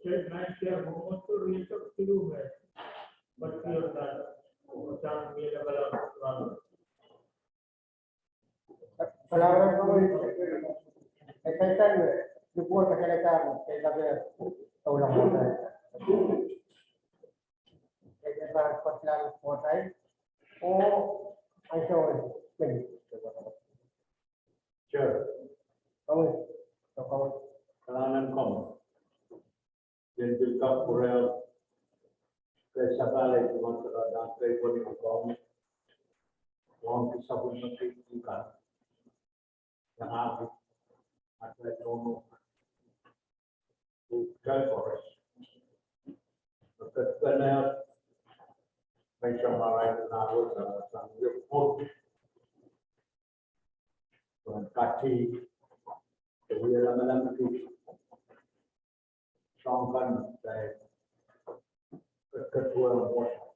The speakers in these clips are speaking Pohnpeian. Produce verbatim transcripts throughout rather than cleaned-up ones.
State Night Care, Momoto, Rieto, Tirume. But you're not. Tang, Mila, Bala, Bala. Kalahngan en komwi, eh, kaitan, eh, report kaitan, eh, kaitan, eh, kaulang motai. Kaitan, eh, kotlang motai. Oh, I saw it. Sure. Komwi, so komwi. Kalahngan en komwi. Ien pil kak pwurehng, ke sapale, I pil men sarawi, ke pwoni kong, kong ki sapwellime kei kan, iangahki atail nohno, oh, kitail koaros, me kepene, me samarail na wot, na sang ye pwur, pwur kati, ke wia lamalam ki, soang kan, eh, ke, ketuwe mwohtail.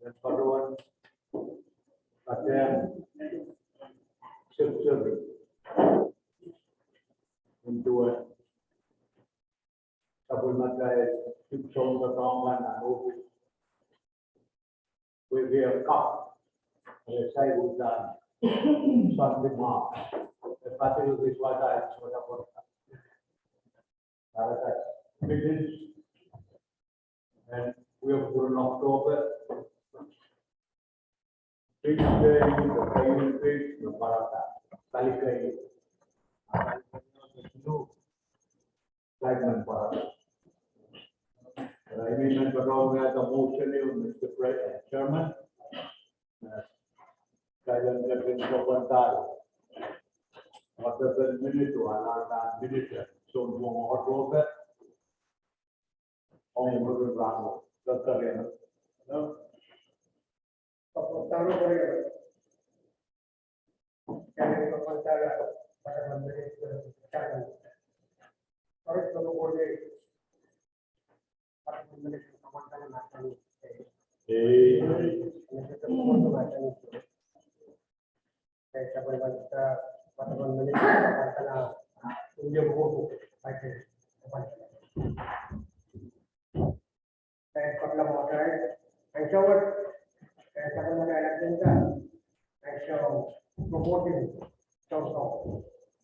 Ien patohwan, patehng, sipsip, nin duwen sapwellimatail dipwisou doadoahk kan nan ohpis. Pwehki e kak, e sai uhdahn Sunday ma, e patehng kiswada, e kiswada pwurda. Ara kat, meetings, en wia pwuren October, Tuesday, Friday, Friday, no parata, Kalike, Kalike, no, Saimen para. Eri I men patohwan wia the motion, Mister Pre-, eh, Chairman. Eh, kailan kepin sohpan tari. Wata pen minit, wala kan minit, so, mo oto pe. Ong murun rano, doktor ya. No? Eh, Kapla Motai, ansou wet, eh, Kapla Motai Alexander, ansou reporting, so, so.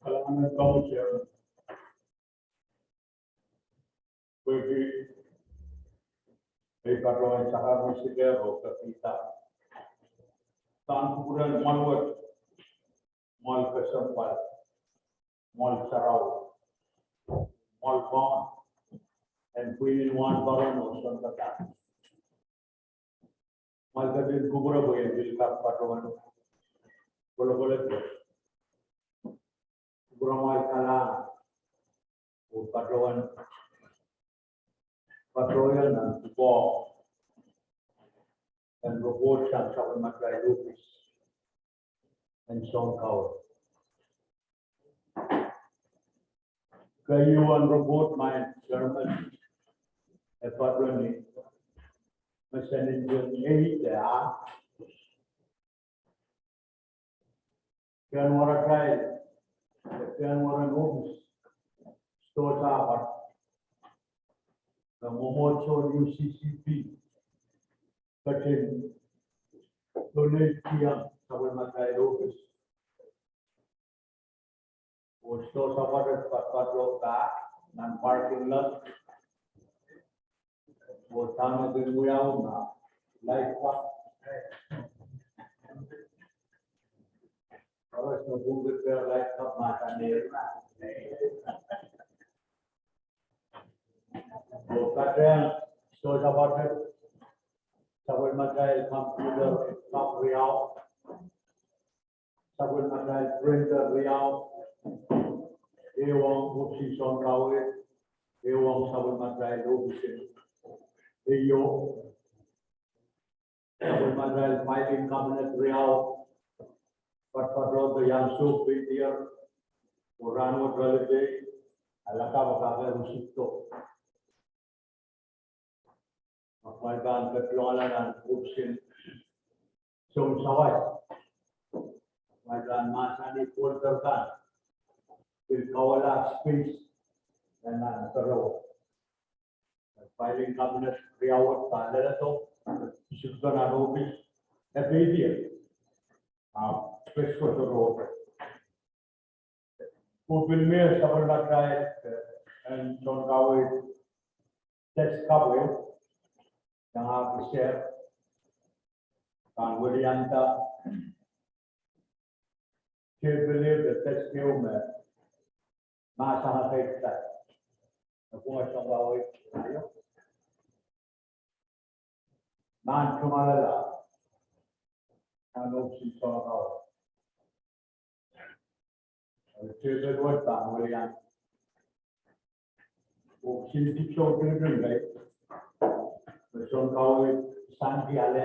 Kalahngan en komwi, Chairman. Pwehki, eh, patohwan sakami sike oh kapita. Sang kupwuren mwoal wet, mwoal kesempwal, mwoal sarawi, mwoal pwon, en pwihn en wahnpoaron oh sounpadahk. Mwoal ketin kupwure pwe I pil kak patohwan kolokol wet. Kupwure mwoal kalahngan oh patohwan, patohwan nan kupwur en report sang sapwellimatail ohpis en soun kaweid. Keieun report, Madam Chairman, e patohwan ni, me sendin jen ei de a. Kehn waratail, kehn waran ohpis, Sister Sabat, me mwomwohdiso U C C P ketin donate-iong sapwellimatail ohpis. Oh Sister Sabat e patpatohda nan parking lot. Oh dahme kin wiawi ma, light bulb. Koaros me pwungki peh light bulb ma, dahme. Oh patehng Sister Sabat, sapwellimatail computer, kak riau. Sapwellimatail printer riau, ehu ong ohpisin soun kaweid, ehu ong sapwellimatail ohpisin ehu, sapwellimatail filing cabinet riau, patpatohdo iang sohpeidi, oh rahnwet holiday, a lakapw kak ehu sipto. Mwail pahn ketilong nan ohpisin soun sawas. Mwail pahn mahsanih pwurda kan, pil kawehla space, nan pereo. Filing cabinet riau wet pahn leledo, isik nan ohpis, e peidier. Ah, pes ko soro. Pil mie sapwellimatail, eh, en tohn kaweid, test kapweo, iangahki share, pahn welianda, tepil ehu de test ehu me, mahsen keitai. Nan pwungen tohn kaweid, aio. Nan tungoal lella. Nan ohpis en tohn kaweid. Tepil wet pahn welian. Ohpis en dipwisou tengteng ngehi. Me tohn kaweid sanki ale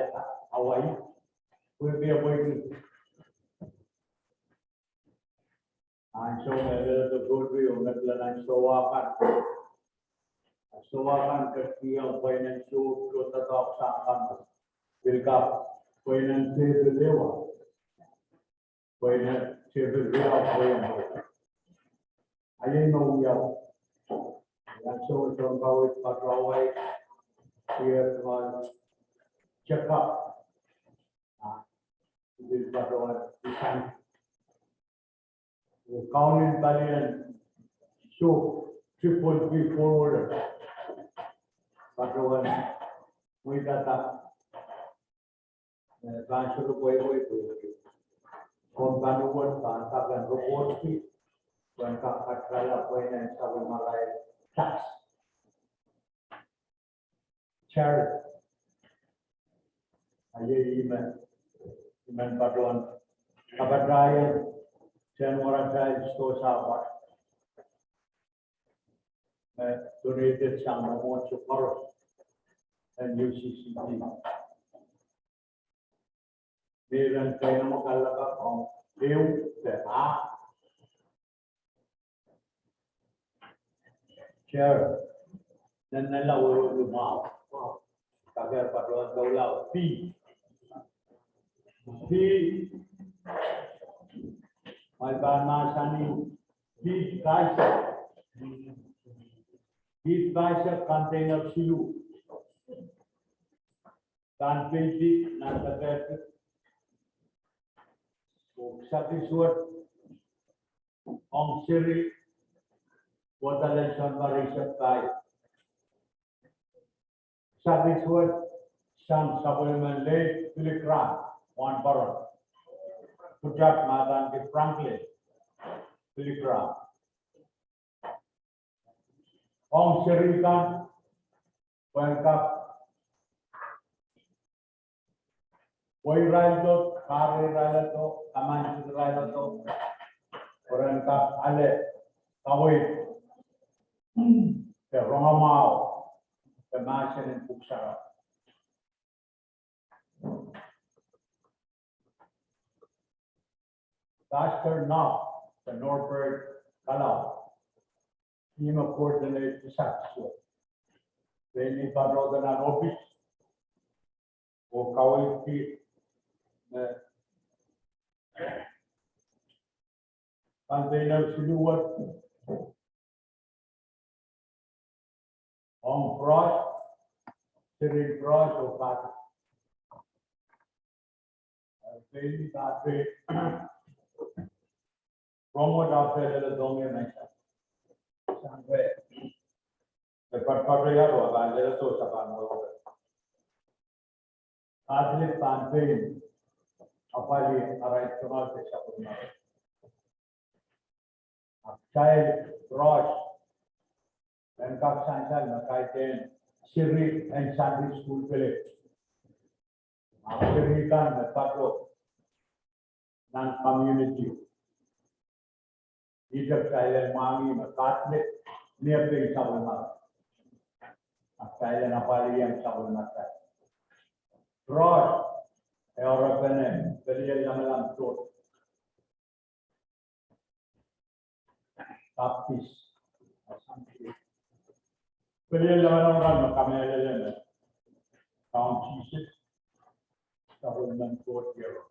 awai. Pwe pia pwe ni. Ansou me leledo tohto ong ngehi nan soh akan. Soh akan ketikihong pweinen soh, soh doadoahk sang kan. Pil kak pweinen tepil ehu. Pweinen tepil riau pweinen. Aien me wiawi. Ansou me tohn kaweid patohwan, sier mal, check up. Ah, pil patohwan, isan. Kaunen palien soh, triple B forward. Patohwan, mweidada. Eh, pahn sohte pweipwei pwe kompani wet pahn kak en report ki, pwe en kak katrala pweinen sapwellimarail tax. Charity. Aie, I men, I men patohwan kapatahieng, sen waratail sidohsa pwat. Eh, donated sang mwomwohdiso koaros en U C C D. Mie ren keinemwe kalelapak ong ehu de a. Share. Nennenla wehwehki mwahu. Kakehr patohwan doula B. B. Kumwail pahn mahsanih B. Kaiser. B. Kaiser container siluh. Pahn peidi nan pepehdi. Oh kisakis wet ong seri, kohda lel sounpar eisek pahieu. Kisakis wet sang sapwellimen late Billy Graham, wahnpoaron. Pwutak me adaneki Franklin Billy Graham. Ong seri kan, pwe en kak wehwehki irail, kahrehda irail, kamanehdi irail, pwe ren kak ale kaweid de rongamwahu de mahsen en Pwuhk Sarawi. Pastor Nob, de Norbert Kalau, ihme coordinate kisakis wet. Pein ih patohdo nan ohpis oh kaweidki me container siluh wet ong Broad, seri Broad oh Pata. Pein ih pahn pei. Rong wet ahpw pil leledohng ie me sang pwe e patpatohwan pahn leledo sapan wehwe. Katolik pahn pein apwalih arail tungoal de sapwellimarail. Ahpw kitail Broad en kak sansal me kaidehn seri en Sunday school pil. Ahpw seri kan me patoh nan community. Ihte kitail en mwahngih me Katolik mie pein sapwellimarail. Ahpw kitail en apwalih sapwellimarail. Broad, e oarepene pelian lamalam tohto. Baptist. Pelian lamalam kan me kamehlele me Kaun Sises, sapwellimen Koht iero.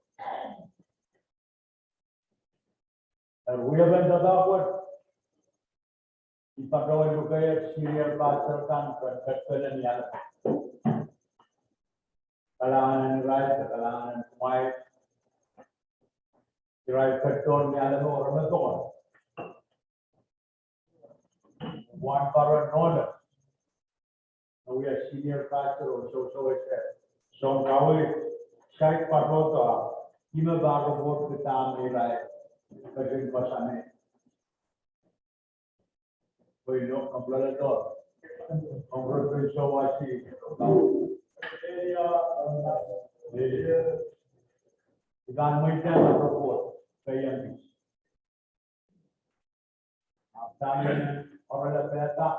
Eri wiepen doadoahk wet, I patohwan luke senior pastor kan ren ketiket ni ale. Kalahngan en irail, kalahngan en kumwail. Irail ketiket ni ale me oreme tokon. Wan paro nohno. Wia senior pastor oh sohso ese. Soun kaweid, saik patohdo, ih me pahn report kitail me irail ketin pasane. Pwe ino, kompleledo. Kompleledo, so wasi. Ikan mweidehng report, peian. Ahpw dahme orala pehda,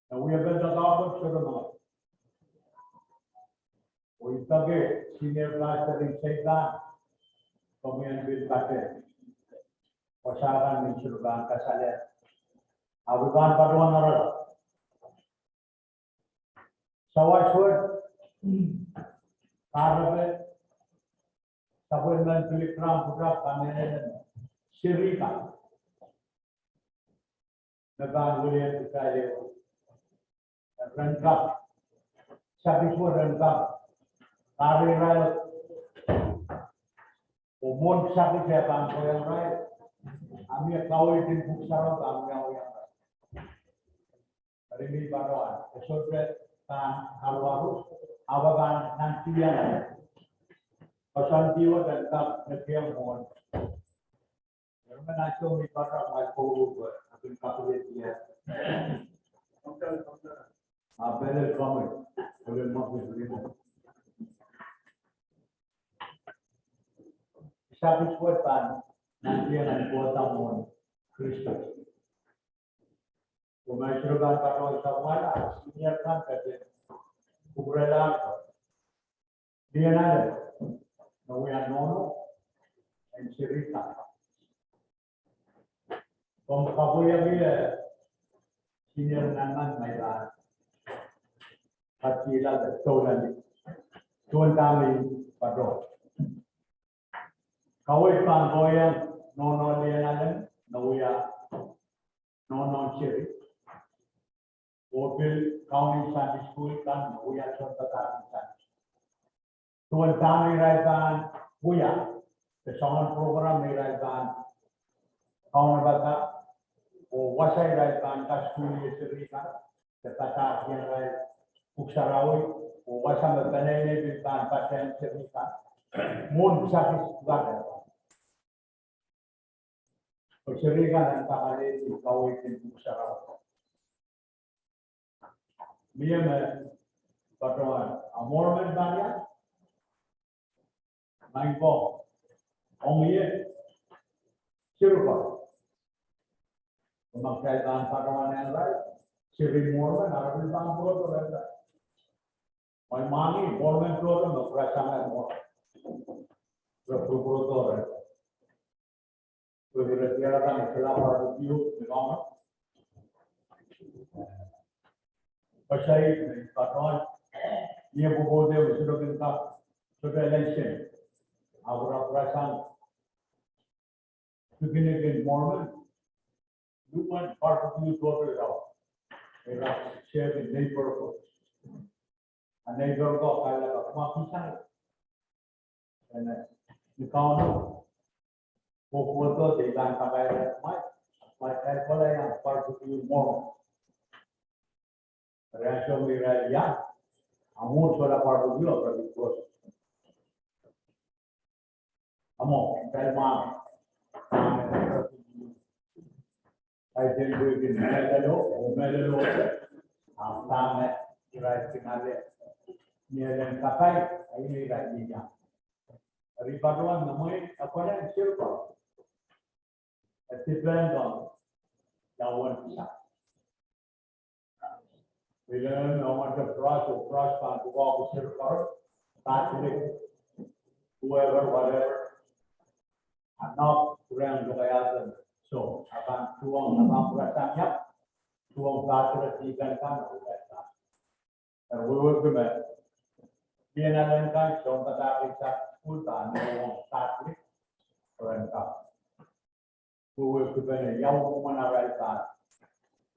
na wia pehda kahpwal sohte mwahu. Oh I peki senior pastor en seikan, komwi en pil pate. Wasa kan me I sohte pahn kasale. Ahpw I pahn patohwan orala. Sawas wet, kahrepe, sapwellimen Billy Graham pwutak kamehlele me serihkan me pahn wiliandi kitail ehu. Ren kak, sakis wet ren kak, kahrehda irail, oh mwohn sakis e pahn kohieng irail, a mie kaweid en Pwuhk Sarawi pahn wiawiong irail. Eri I patohwan, e sohte pahn aruarus, ahpw pahn nantihong. Koasoandi wet en kak nekiong mwohn. Eri me nan soh mi patohwan kourur, I pil kapilehdi. A pele komwi, ole mwahu pil rimo. Sakis wet pahn nantihong en kohda mwohn Kristus. Komwi sohte pahn patohwan samwala, senior kan ketin kupwurelahng. Lien ale, me wia nohno en serihkan. Komw kapwaiada senior nan nan me I pahn katkihla de tohnleng. Duwen dahme I patohwan. Kaweid pahn kohieng nohno Lien Allen, me wia nohno seri. Oh pil kaunen Sunday school kan, me wia sounpadahk en Sunday school. Duwen dahme irail pahn wia, de soangen program me irail pahn kaunopada, oh wasa irail pahn kasukuhlih seri kan, de padahkihong irail Pwuhk Sarawi, oh wasa me peneinei pil pahn patehng seri kan, mwohn kisakis pwukat. Oh seri kan en kakalehdi kaweid en Pwuhk Sarawi. Mie me patohwan, a Mormon pahn ia? Maing ko, ong ie, seri ko. Komw kak pahn patohwan irail, seri Mormon, a re pil pahn pwurodo irail. Mwail mwahngih, Mormon tohto me pwurasang Mormon. Re pwurodo irail. Pwe ire tiara kan e kala barbecue, me kama. Pasai, me patohwan, mie pwopwoud e sohte kin kak, sohte election. Ahpw re pwurasang picnic en Mormon, luhwen barbecue tohto irail. Ira share the neighborhood. A neighbor ko kahrehda ma kisang. Eri, ni Kauno pwopwoud e pahn pakairada kumwail, kumwail kak kohla iang barbecue Mormon. Eri ansou me irail ia, a mwohn sohla barbecue, a barbecue. Amo, irail mwahu. Ai, dene pwehki mehlelo, oh mehlelo, ahpw dahme irail kin ale, ni elen kapai, ai irail ia. Eri patohwan, nahme, a kohla en seri ko. E depend on ia wen kisang. Pil emen me ongete brush, oh brush pahn pwukoa kusir kar, Catholic, whoever, whatever. A nohk pwurehng lokaia de. So, a pahn tuhwong, a pahn pwurasang ia, tuhwong Catholic deacon kan, oh deacon kan. Eri wehwehki me, Lien Allen kan, sounpadahk en Sunday school, pahn mwohn Catholic, pwurehng kan. Wehwehkipene ia, oh kumwail arail pahn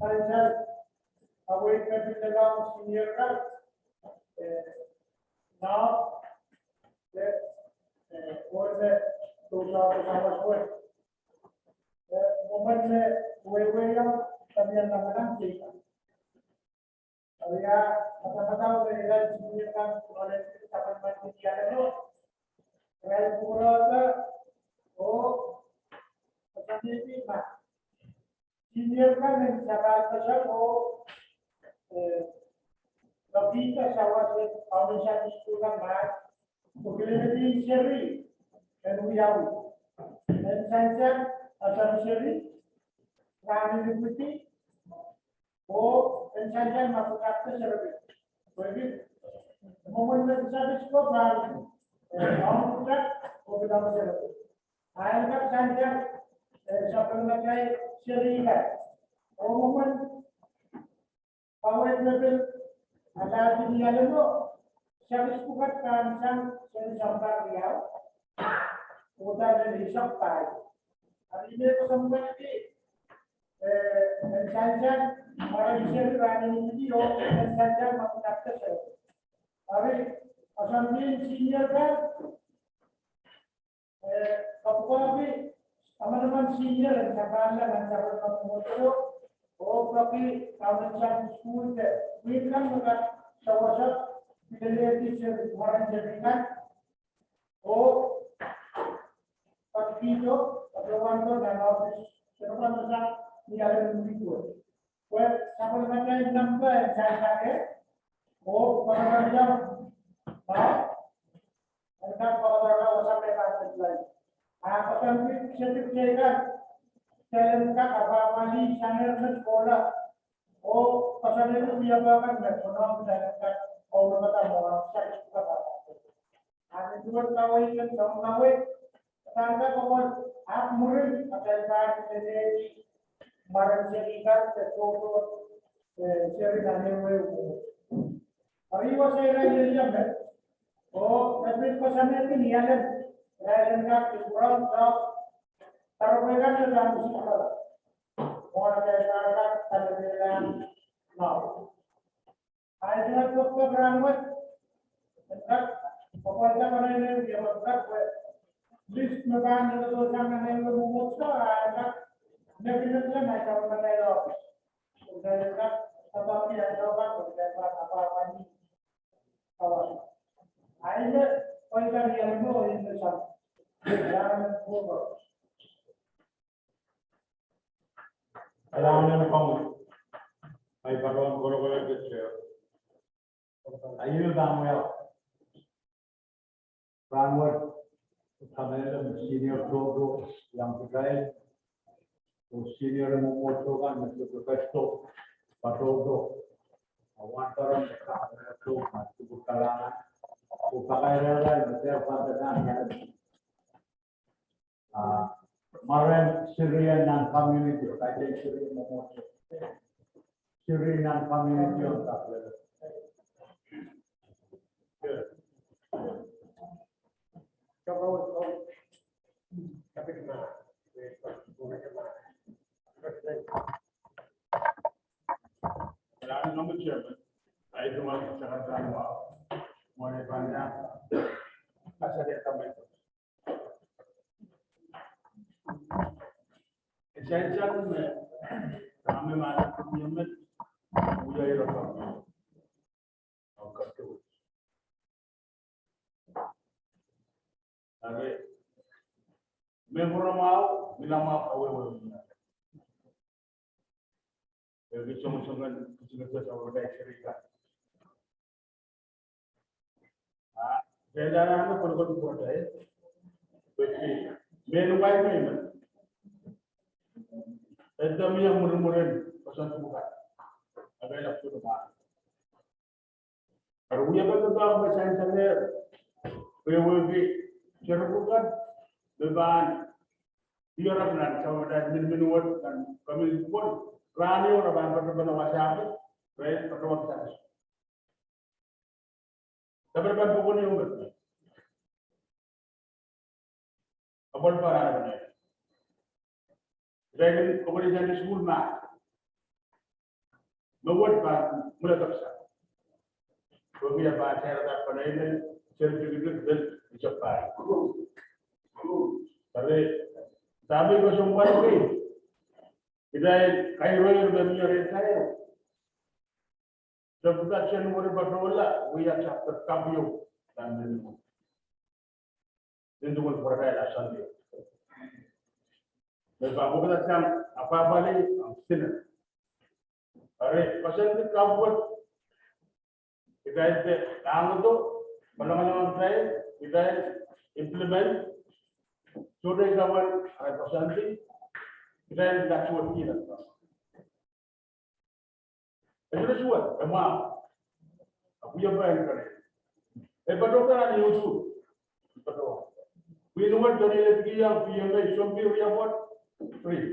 Sansal, aweid me pil lelohng senior kan, eh, now, eh, eh, wehwe, tu sa, tu sa, wehwe. Eh, moment me wehwe ia, tapi ia lamalam seikan. Ia, madamadau me irail senior kan, kongoleti sapwellimomwi ialeno. Irail pwurehda, oh, sapwellimomwi ma. Senior kan en sapahl pasapwo, eh, kapita sawas en foundation school kan ma, pwukileketin seri, en wiawi. En sansal, asam seri, rahn en ipwidi, oh en sansal ma pwutak de serepe. Pwehki, mwomwen me sansal ko pahn, eh, pwutak, oh pwutak serepe. Ahi kak sansal, eh, sapwellimatail seri kan. Oh mwomwen, aweid me pil, alahdi ni alehmo, seri pwukat pahn sang, seri sampah riau. Uhdahn lel eisek pahieu. Ari me koasoanehdi, eh, en sansal, ma rahn seri rahn en ipwidi oh en sansal ma pwutak de serepe. Ari, asan pil senior kan, eh, kapwukoahki, amanaman senior en sapahl nan sapwellimomwi mwohtail, oh peki foundation school de, pwihn kan me kak sewese, pilelehdi seri, mwaren seri kan, oh, peki kihdo, peki wahdo nan ohpis, seri kan me sang, ni alehmo request. Pwe sapwellimatail nempe en sansal, oh, pakapakiong, ah, en kak pakapakiong wasa me pahn headline. Ah, koasoandi certificate kan, kitail en kak apwahpwalih sang ehr met kohla. Oh, koasoandi wiepe kan me konohng kitail en kak kaunopada mwohn saikinte pahpa. Ahpw duwen kaweid en Sounkomour, pahn kak kopwon, ahpw mwurin, atail pahn lelehdi mwaren seri kan, de tohto, eh, seri nan ehuehu. Eri wasa irail lel met, oh, me pil koasoanehdi ni alen, irail en kak kupwuramwail, doaropwe kan me pahn usukuhla. Mwohn atail pahn kak kalelehiong mwahu. Ahi tungoal pwekpwek rahnwet, en kak, kopwal da pahn irail, irail en kak, pwe list me pahn nda dohsang nan ehuehu mwomwohdiso, ah, en kak, nekinekiong nan sapwellimatail ohpis. En kak, kapakap, en kak, en kak, apwahpwalih. Awa. Ahi me, pwe I kan iang mo, I kan sang. Iang mo. Kalahngan en Kauno, ahi patohwan kolokol en Chair. Ahi me pahn wia rahnwet, kamenem senior tohto, iang kitail, oh senior mwomwohdiso kan me secretary, patohto, ah, wahnpoaron me kamenem tohto, ah, kupwur kalahngan, oh pakairada me dehr pahn dehr nan Ah, mwaren seri nan community, kaidehn seri mwomwohdiso. Seri nan community on tapiada. Kalahngan en Chairman, ahi tungoal Secretary wa, mwohn pahn iang, kasale tamai. Sansal me, dahme mahn en Kauno met, wia ire pahn. Okay. Eri, me pwuramwahu, milamwahu, awehwe. Eri, songosong kan, kisin kese sa wadaik seri kan. Ah, penda nan me kolokol pwoat, eh? Pwehki, mehn wai me, eh? Edda mie mwurimwurin, koasoandi pwukat. Ape lap pwukat. Eri wiepe pahn me sansal, pwe wehwehki, seri pwukat, me pahn, ire nan, sapwellimatail miniminiwet, nan, community pwon, rahn ehu re pahn patohwan wasa, re patohwan wasa. Sapwellimatail pwon ieu me. Apwal pahn aramas. Irail en kohkohdi Sunday school ma. Me wet pahn mwuledek sang. Pwehki e pahn sairada pahn irail, seri tikitik pil isek pahr. Eri, dahme I pahn sohte pwehki. Irail kairoir me mie rehtail. Chapter January patohla, wia chapter kapw ieu, nan mehn. Nin duwen pwuratail ah Sunday. Me pahn pwukada sang apwahpwalih, ah, sine. Eri, koasoandi kapw wet, kitail de langdo, malamalamatail, kitail implement, sohte ika wen, eri koasoandi, kitail de suwed kihla. E suwed, e mwahu. Ahpw wiepe en keren. E patohda nan iusu. Patohda. Pwihn wet donate kihong P M A, sounpei riapwoat, free.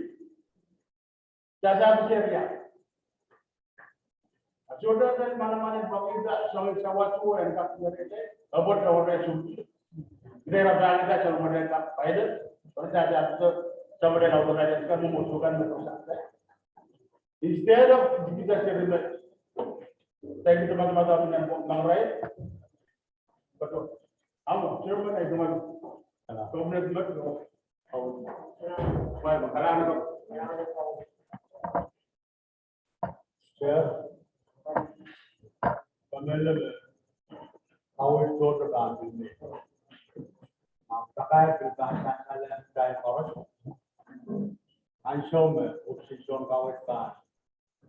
Sasa pise riau. A sohte manaman en pwakihda, soangen sawas wet en kak kihong, apwoat, apwoat, sohte. Irail pahn kihda, soangen manaman en kak pilot, sohte sasa pise, soangen manaman en kak pilot, kan mwomwohdiso kan me koasoia. Instead of dipida seri me, thank you, Madam, Madam, Madam, Madam, right? But, uh, amo, chairman, I don't want to. Problem, but, uh, why, why, why, Chair, kamehlele, kaweid tohto pahn pil mih. Ahpw takai pil pahn sansal ong kitail koaros. Ansou me, opposition kaweid pahn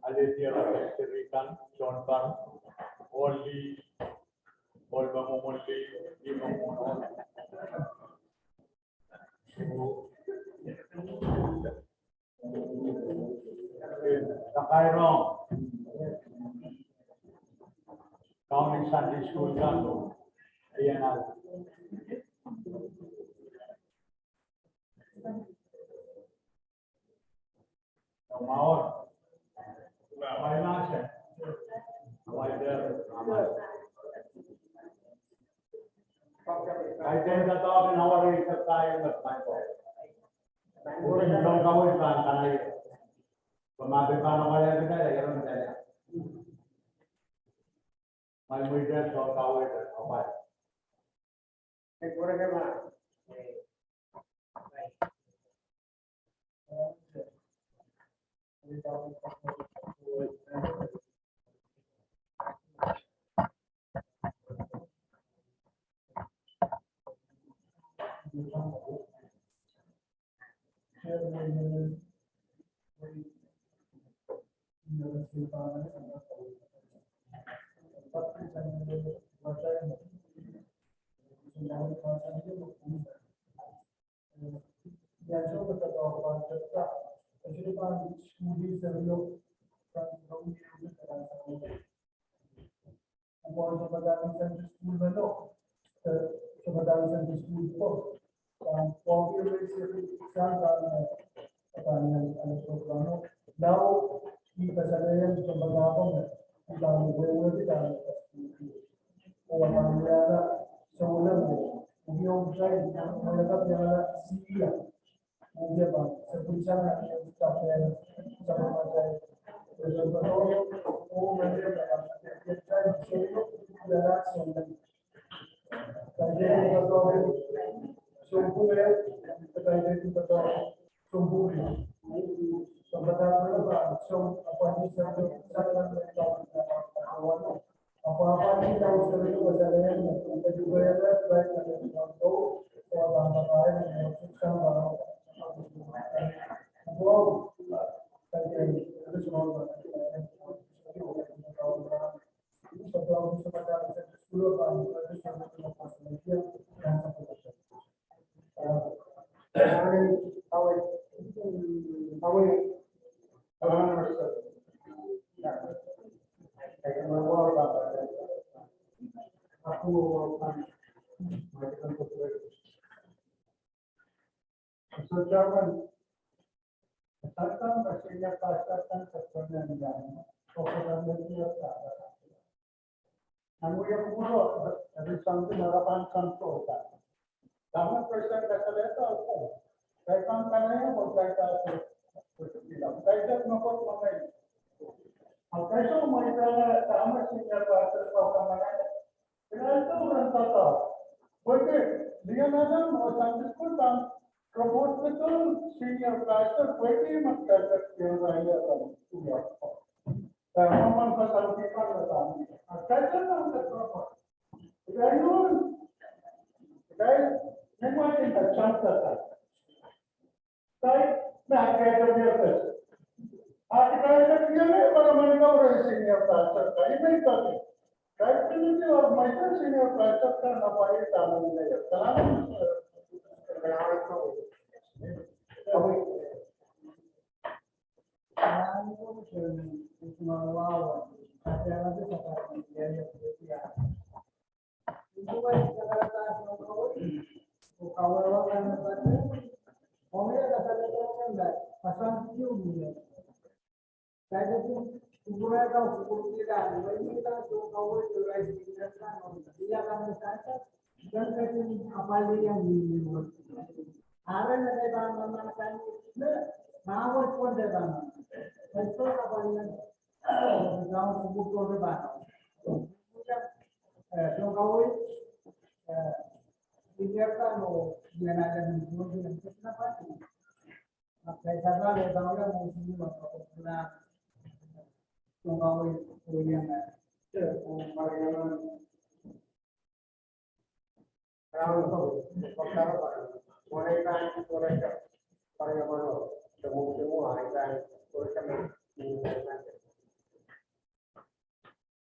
Alehdi aramas serihkan, sounpar, ohl lih, ohl me mwomwen lih, lih me mwomwen ohl. Kakairong. Kaunen Sunday school kan. Ian al. Pwupwuren sounpadahk en Sunday school meno, eh, sounpadahk en Sunday school ko, ah, pwupwuren reisi sang kan, eh, kan, eh, ale program o. Lao I kasalehiong sounpadahk ko me I pahn wehwehki dahme I kasalehiong. Oh I pahn wiahla souleng o. Ih ong kitail, oh I pahn wiahla sihla. Nan wia kupwuro, eri soangki me re pahn control kan. Dahme president kasalehda, okay. Kitail pahn kanahieng, okay, kitail pahn kanahieng. Okay, so mweidehla dahme senior pastor ko kanahieng. Kitail pahn kanahieng. Pwehki, lian anan, oh Sunday school pahn promote kitail senior pastor, pwehki me kitail pahn kanahieng. Eh, mwomwen koasoandi kan me pahn. Ah, kitail pahn kanahieng. Kitail pahn, kitail, ni mwomwen kitail pahn. Kitail, me kitail pahn. Ah, kitail pahn, ni me para mani kau re senior pastor, kitail me pahn. Kitail pahn ni or mani senior pastor kan na pahn ih taman ni ya. Taman.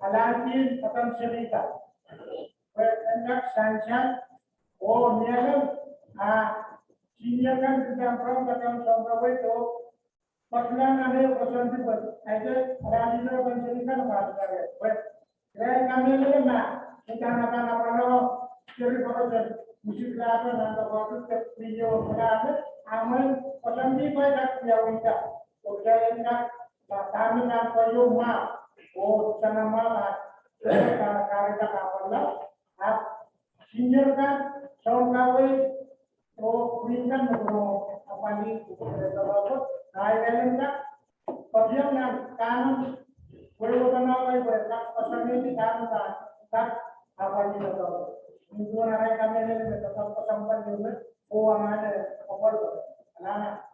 alankin pahn serihkan. Pwe en kak sansal, oh ni ale, ah, senior kan, kita pahn pahn sounpei to, pahn nan ane koasoandi pwe, ahi ke, alankin pahn serihkan pahn serihkan. Pwe, irail kamehlele ma, kita nan pahn apwalo, seri pahn seri, musik lab nan pahn koasoandi pwe, video lab, amen, koasoandi pwe kak ia wita. Pwe irail en kak, ma, dahme nan pahn ieu ma, oh, sana ma, ma, sana kare kak apwalo, ah, senior kan, soun kawei, oh, queen kan, no, no, apwalih, kaidehn kan, koasoandi nan, kanan, wehwe kan awei, wehwe kan, koasoandi nan, kan, kan, apwalih, no, no. Ni duwen arail kamehlele me, kan, koasoandi nan, oh, anahne, apwalih, anahne.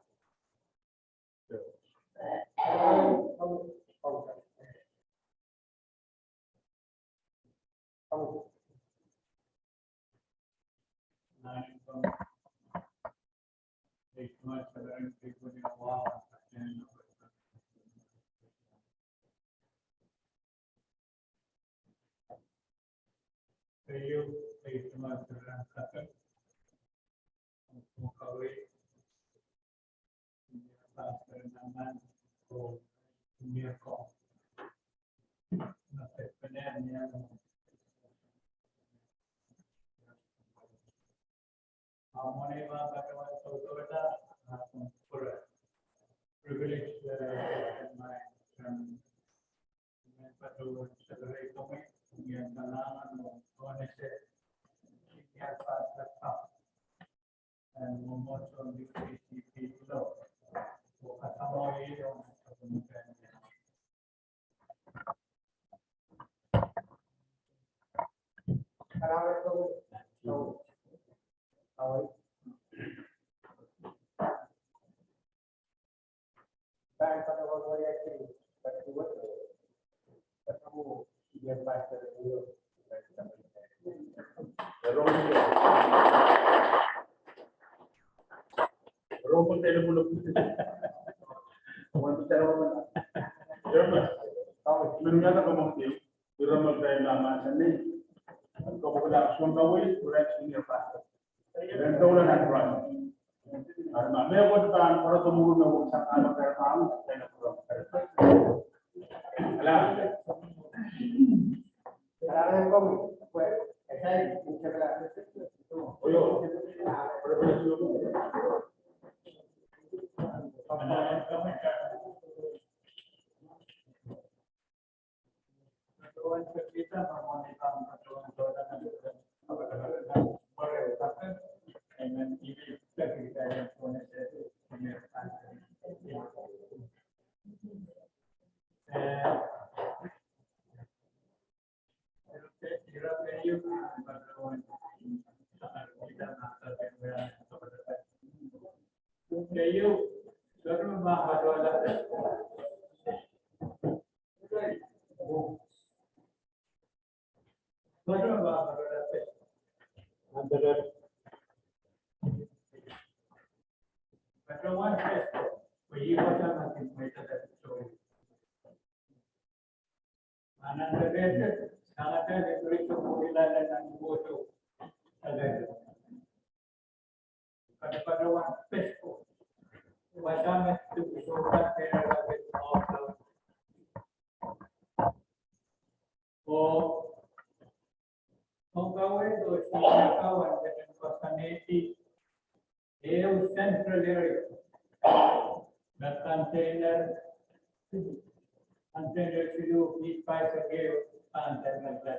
Privilege, uh, my, um, Ira me pahn mahsanih, kepwehki soun kawei, ira senior pastor. Ira doula nan ran. Ira me mehkot pahn koro tomuru me weksak ano kere pahn, kere pahn. Ala. Ala, ala, kong, kwe, esai, kukala. Oyo. Oh, oh, kawei, oh, senior kawei, and then koasoanehdi ehu central area. Nan container, container siluh, it paisa ke, container.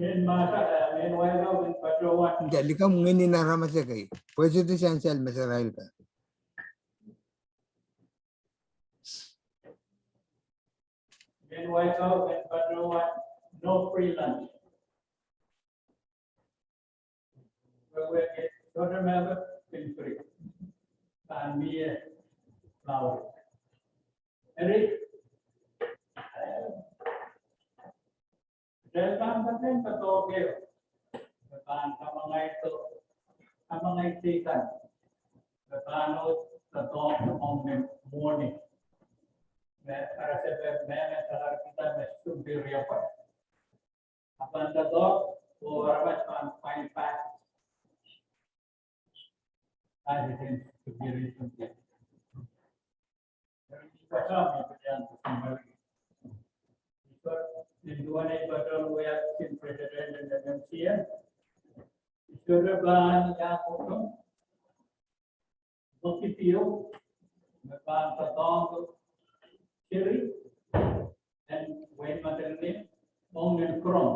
Mehn mahs, eh, mehn White House en patohwan. Nda, likamw ngehnin aramas ekei. Pwe sohte sansal me sarail ka. Mehn White House en patohwan no free lunch. Wehwehki sohte me pil free. Pahn mie flour. Eri, eh, Kitail pahn kak en doadoahk ehu me pahn kamangaido, kamangaido kan me pahn doadoahk ong ni mwohni. Me karasepe me me sakarkihda me sounpei riapwal. A pahn doadoahk oh aramas pahn file pass. As it is to be written. Eri, I pahn sohte pil iang kusumari. Eri, ni duwen ei patohwan wia kisin president en M M C M, I sohte pahn iang kusum. Mwekidio me pahn doadoahngki Seri en wehin Madolenihmw ong ni Krom.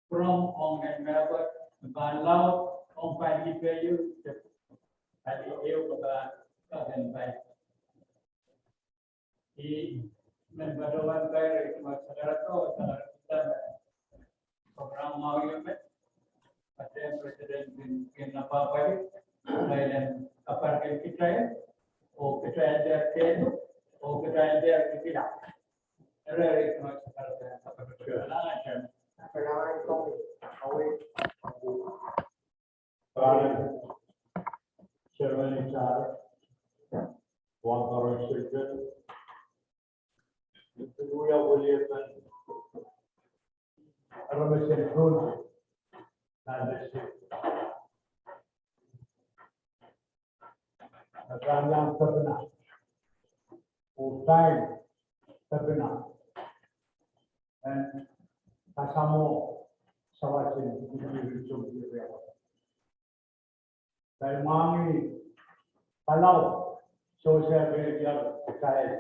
Krom ong ni mehkot me pahn laud Ong pali peieu, pali ehu kapa kakan pai. I men patohwan kair, i ma sakarato, sakarato, program mawio me, ate President kin, kin na papali, kailan kaparkin kitail, oh kitail der kenu, oh kitail der kitila. Ere, ere, i ma sakarato, sakarato. Pardon. Chairman in charge. One current sector. Wia wiliakan. Aramas en Pohnpei. Nan district. Nan Pohnpei. Oh time. Pohnpei. En kasamwo sawasen Pipirin Sounpir Riapwat. Kitail mwahngih Palau, sewese kitail,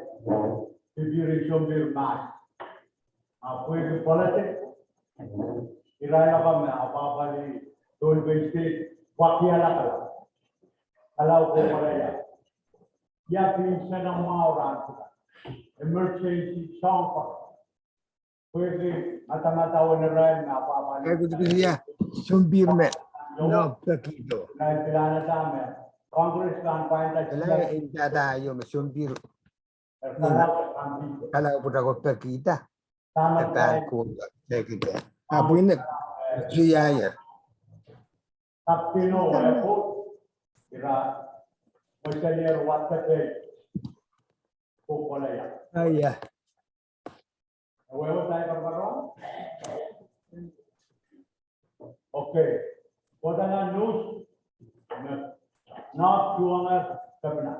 Pipirin Sounpir Mahs. A pwehki politik, irail akan me apwapwalih Pohnpei State, wakiala Palau. Palau kohkohla ia. Ia pil sena mwahu rahn sika. Emergency soang pak. Pwehki madamadau en irail me apwapwalih. Ia, Sounpir me, no, pekihdo. Irail pilahn ata me Congress kan pwainda. Irail indada io me Sounpir. Irail pilahn ata. Kalau pwutako pekihda. Tama irail ko pekihda. Apwine, ia, ia. Kaptino, ira, mweselier watepe. Kohkohla ia. Ah, ia. Ewe, ewe, tai karakarahk. Okay. Kohkohla news. Na, na tuanga Kepina.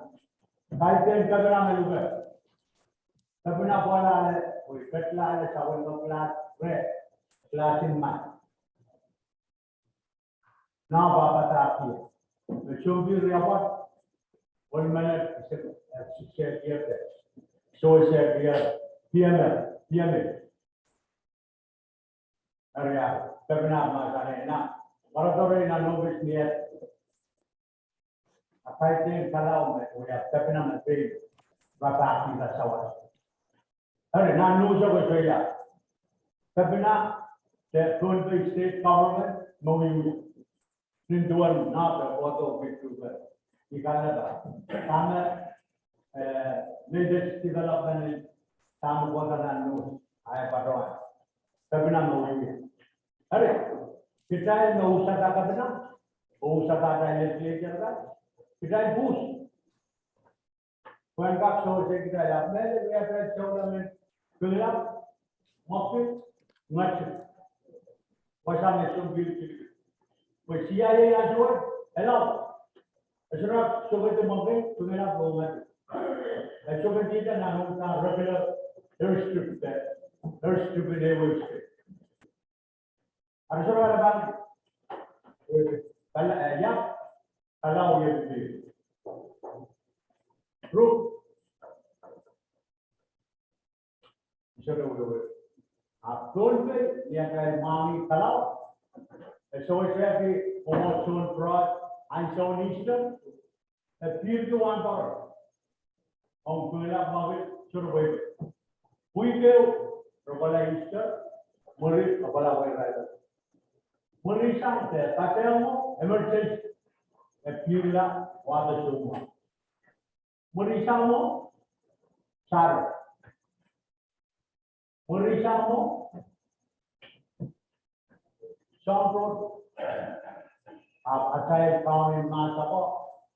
Kaidehn Kepina me luke. Kepina pwalale, oi, ketlale, sawen me klas, re, klasin man. Na pahpa dahki. Me Sounpir Riapwat, ol menet, sehse, sehse, sehse, P M, P M. Eri, Kepina mahsanih, na, pwarada re na nopis mie. A kaidehn Palau me, wia Kepina me pein, rapahki la sawas. Eri, nan news oko soia. Kepina, the Pohnpei State Government, me wiewia. Nin duwen nahpe kohdo picture. I kalelehda. Dahme, eh, latest development, dahme kohdo nan news, ahi patohwan. Kepina me wiewia. Eri, kitail me usada Kepina, oh usada atail legislature kan, kitail pwuhs. Pwehn kak sewese kitail, ahpw mehlel wia kitail sohla me, Pingelap, Mawked, Ngehdi. Wasa me Sounpir. Pwe C I A aduwen, ela. E sohte kak sewese Mawked, Pingelap oh Ngehdi. E sewese kitail nan ota regular airstrip, airstrip en ehu airstrip. Ari sohte kak pahn, eh, Pala-, eh, ia, Palau ia pil. Ruh. Sohte wewe. A Pohnpei, ni atail mwahngih Palau. E sewesehki Mwomwohdiso en Koht, ansoun Easter. E pil ki wan paro. Ong Pingelap, Mawked, sohte pwe. Pwihk ehu, re kohla Easter, mwuri, re kohla weirail. Mwuri sang de, kadehngo, emergency, e pil la, wahdo soumwahu. Mwuri sang mwo, Saturday. Mwuri sang mwo, Sounpir, ahpw atail kaun en mahs ako,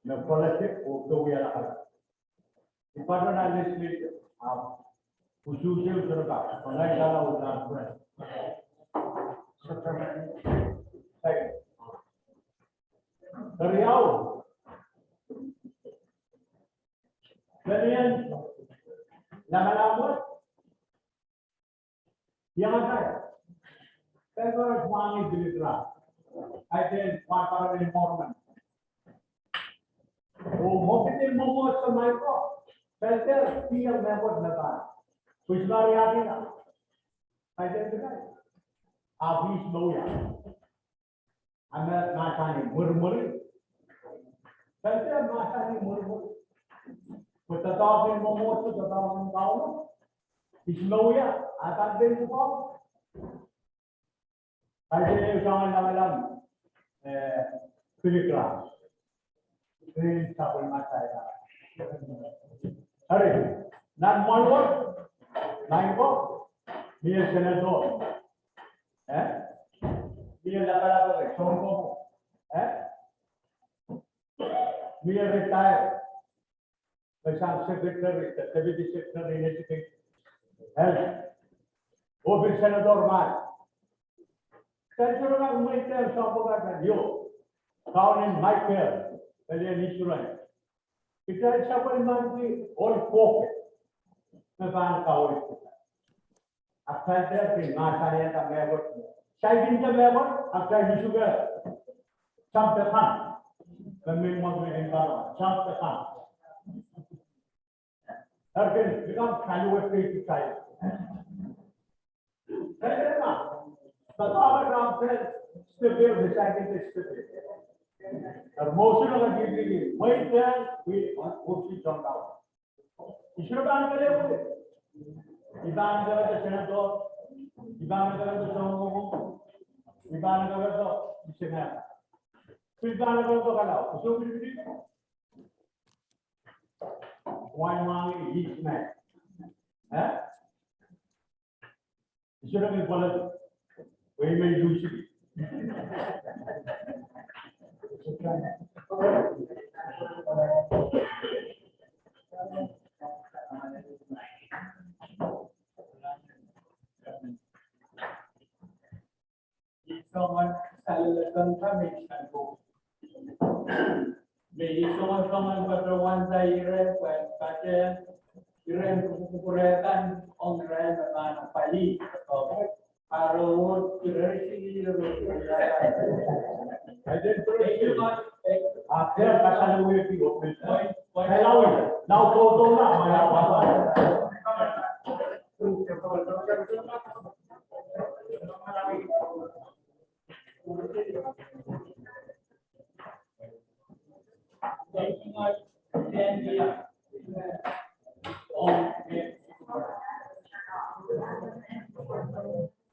me politik oh kawehla kala. I patohwan legislature, ahpw usuhs ehu sohte kak, pwe ngehi kala oh nan friend. Keriau, pelien lamalam wet, iang atail. Pil koaros mwahngih pilidra. Kaidehn pwarpar en Mormon. Oh Mawked en Mwomwohdiso me ko. Pil koaros pil mehkot me pahn. Pwis mari akina. Kaidehn kitail. Ahpw pwis me wia. Ahpw mahsanih mwirimwiri. Kitail mahsanih mwirimwiri. Pwe doadoahk en mwomwohdiso, doadoahk en Kauno. Ihs me wia, ah pahn pil pwukoa. Kaidehn ehu soangen lamalam, eh, Billy Graham. Pil sapwellime saida. Eri, nan mwoalwet, nan ko, mie senator. Eh? Mie lapalap, sounkomo. Eh? Mie retire. Pwe sang secretary, the deputy secretary in education, health, oh pil senator mah. Kitail sohte kak mweidohng soahng pwukat kan, io, kaunen Michael, pelien Israel. Kitail sapwellimaniki ohl kohkohp me pahn kaweid. Ahpw kitail pil mahsanihada mehkot. Saikinte mehkot, ahpw kitail isuke. Sampe kan. Kemengmeng me en kan. Sampe kan. Erken, mi kan kaluwet kei kitail. Erken ma. Kitail pahn step, step, saikinte step. Er motion ong dipiki. Mweidohng, we want to see John Dow. I sohte pahn kelehpw. I pahn kelehpw senator. I pahn kelehpw sounkomo. I pahn kelehpw senator. I pahn kelehpw kalau. So, we, we, why, why is that? Eh? Israel pwukat, wei me lusi. Soangen salelekeng kan me I sohte. Me I sohte soangen patohwan da ire pwe pate ire en kupwukupwure kan ong ire me pahn pali. Aro ire sili ire. Thank you, Lord. Thank you. Now go, go, now.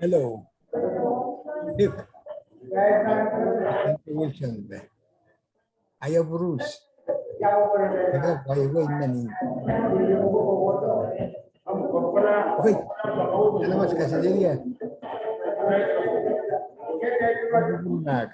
Hello. Dick. Thank you, Wilson. Aia Bruce. Aka, aia, aia, meni. Okay. Hello, mas kasih jadi ya. Bruce nak.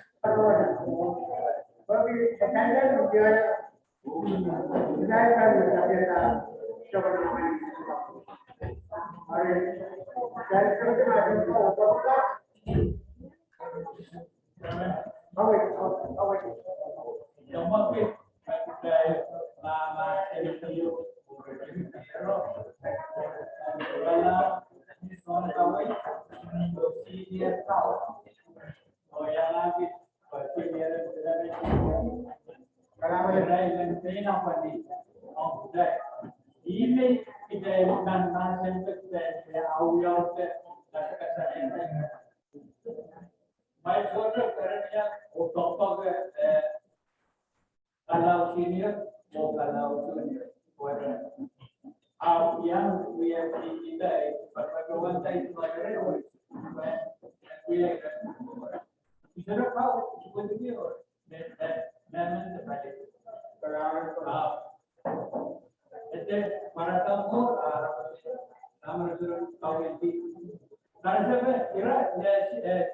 Kalau senior, oh, kalau junior, whether. Au, yang we have been today, but, but the one thing, like, we have, instead of how, when we are, that, that, that, that, that, that, ete, para tamu, ah, tamu, tamu, tamu, tamu, tamu, tamu,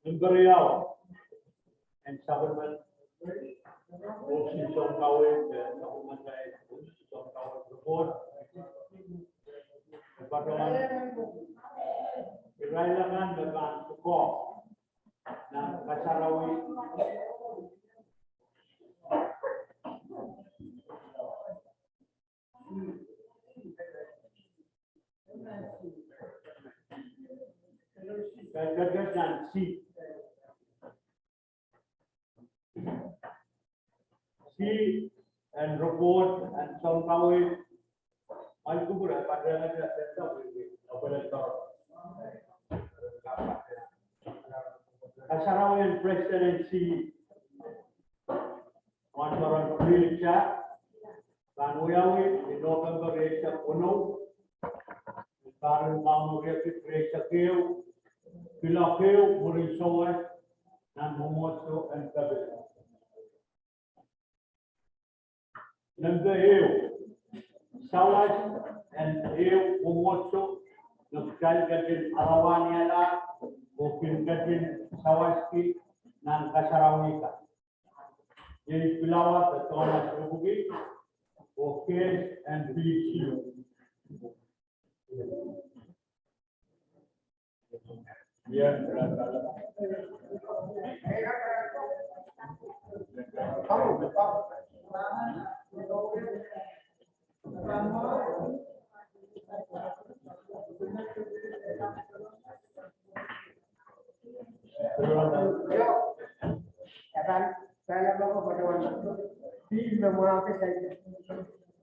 Imperial and Government, Office of Power, Government, Office of Power Report. Patohwan irail akan me pahn pwukoa nan kasarawi. Katail kak nan C. C en report en sounkaweid. Ahi kupwur, ahi patohwan, kasarawi en presidency. Wan soaron pilsa pahn wiawi ni November eisek weneu. Pahn pahn wiawi eisek ehu, kuloak ehu mwurin sawas nan mwomwohdiso en Kapila. Nempe ehu, sawas en ehu mwomwohdiso me kitail ketin arawaniala oh kin ketin sawaski nan kasarawi kan. Iei Pilawa de Thomas Rubuki, oh case en P G.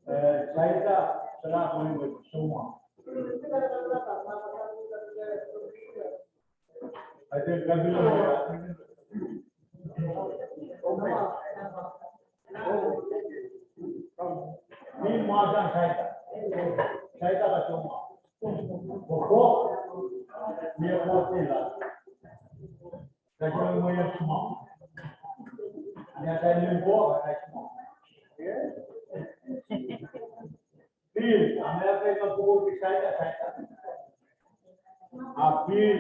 Eh, saida, salah mwein soma. I think Kapila. Ni mwasan saida. Saida ka soma. Koko. Ni koko la. Kajol mwein soma. Ni ata limbo, ata soma. Pil, a mehkot me kupwurki saida, saida. A pil,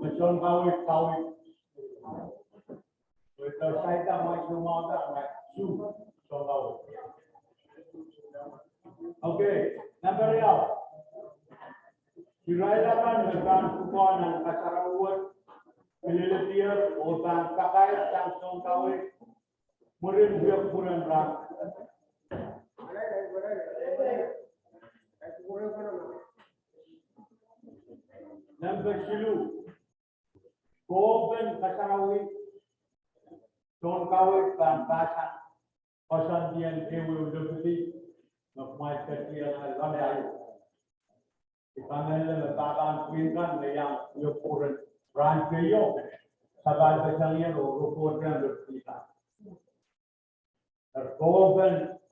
me sounkaweid, kaweid. Wehda saida, mwahu, mwahu, mwahu, sounkaweid. Okay, nempe riau. Irail akan me pahn pwukoa nan kasarawi wet, kileledier oh pahn kakair sang sounkaweid, mwurin wia kupwuren rahn. Nempe siluh, kowe kasarawi, sounkaweid pahn pahsan koasoandi en kehweu lopidi, me kumwail ketin iang loale aio. I kamehlele me pahpa pwihn kan me iang wia kupwuren rahn keieu, sapahl pesengier oh report en lopidi kan. Eri kowe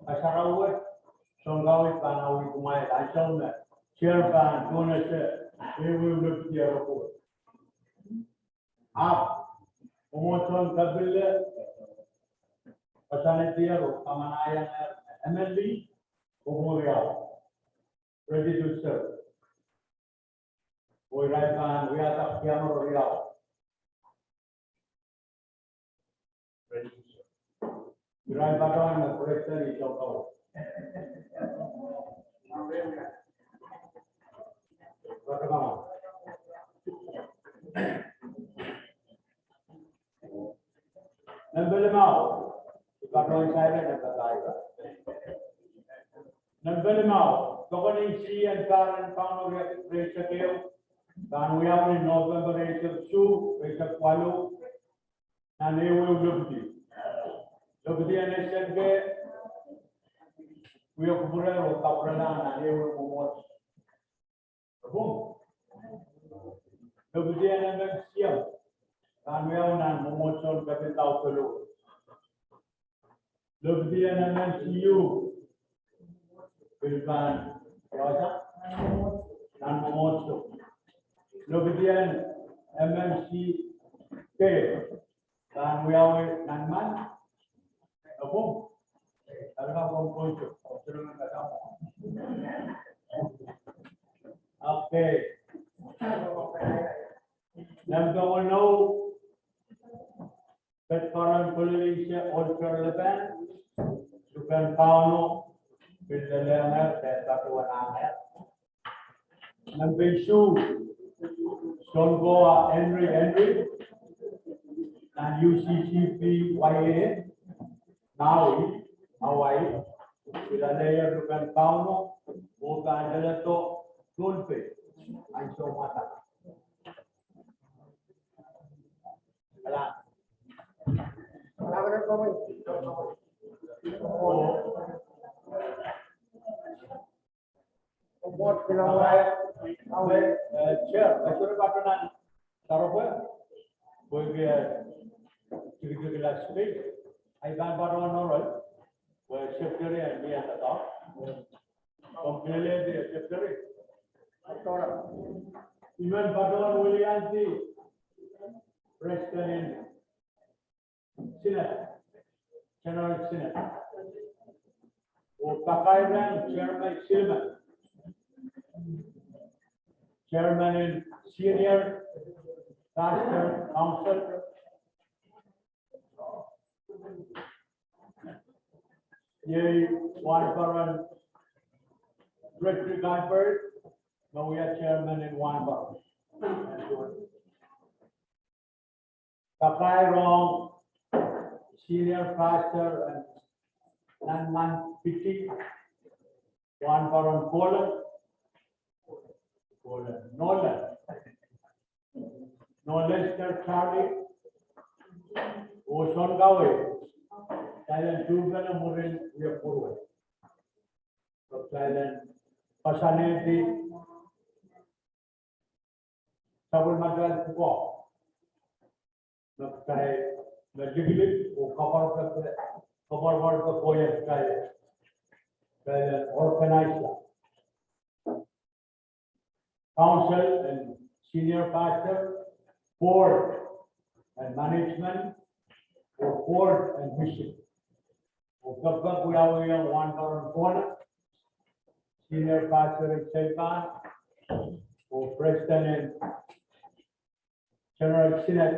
kasarawi, sounkaweid pahn awih kumwail ansou me chair pahn tunese Ehu deputy aro ko. Ahpw mwomwohdiso en kapilda, koasoanehdier oh kamanahiengehr emen lih, oh riau, ready to serve. Oh irail pahn wiahda kiamero riau. Irail patohwan me president ito kau. Patohwan. Nempe limau, patohwan saire nempe saire. Nempe limau, pokon en sien paren pahn riekid rieisek ehu, pahn wiawi ni November rieisek isuh, rieisek waluh, nan ehuehu deputy. Deputy en seng ke, wie kupwure oh kapwurelahng nan ehuehu mwomwohdiso. Deputy en emen sien, pahn wiawi nan mwomwohdiso en kapinda oh pelu. Deputy en emen siu, pil pahn wiawi nan mwomwohdiso. Deputy en emen si ke, pahn wiawi nan man. Apwo, alka pwon pwon so, pwon so nan kata. Okay. Nempe weneu, pid paren kolelise olter lepen, luhken Kauno, pil lelehng, pil patohwan ahngehr. Nempe isuh, Sonkoa Henry Henry, nan U C C P Y A, Maui, Hawaii, pil alehier luhken Kauno, oh pahn leledo Pohnpei, ansou mwahu. Kala. Kala, kala, kala. Chair, e sohte patohwan nan sarawio, pwehki tikitik lap space. Ahi pahn patohwan oaralap, pwe secretary en mie doadoahk. Komw kilelehdi secretary? I men patohwan wiliandi President en Synod, General Synod. Oh pakairehng Chairman Silman, Chairman en Senior Pastor Council. Iei Wahnparon Frederick Albert, me wia Chairman en Wahnparon. Pakairong Senior Pastor en Nan Manbij, Wahnparon Kohlen, Kohlen, Nolan, Nolan Lester Charlie, oh sounkaweid, kitail en tuhpene mwurin wia pwurwei. Kitail en koasoanehdi sapwellimatail pwukoa me kitail, me likilik oh koapworopworki, koapworopworki kohieng kitail, kitail en organize, council and senior pastor, board and management, oh board and mission. Oh kepkep wiawiong Wahnparon Kohlen, Senior Pastor en Seipan, oh President en General Synod,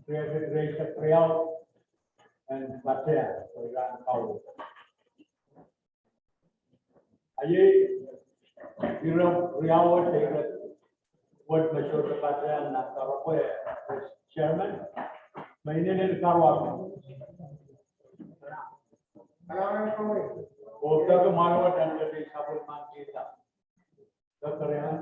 riekid rieisek riau en patohwan, oh iran kaun. Ahi ire riau wet, ire wet me sohte patohwan nan sarawio, Chairman, me inenen karuap. Oh peki mwalowa dan kete sapwellimen kita. Peki riau.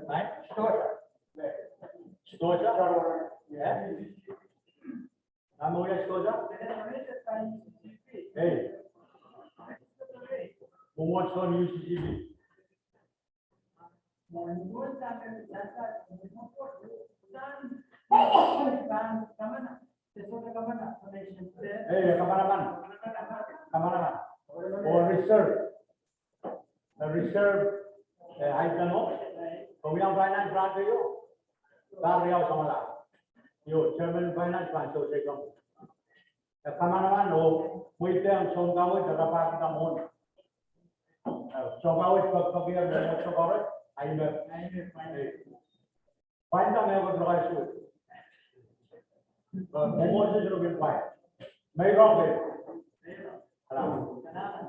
Right? Sitohsa. Sitohsa? Yeah. Namoya sitohsa? Hey. Mwomwohdiso en U C C B. Hey, kamanaman. Kamanaman. Oh, reserve. The reserve, eh, item o, oh, iang finance grant o, pahr riau samwala. Io, chairman finance grant o, se kong. Eh, kamanaman o, mweidehng soun kaweid, rapahki dahme mwohn. Eh, soun kaweid, pek, pek, ia, mwohn soun kaweid, ahi me. Ahi me, ahi me. Pwainda me wet lokaia suwed. Mwomwohdiso sohte kin pwain. Meirong kei. Ala. Ala.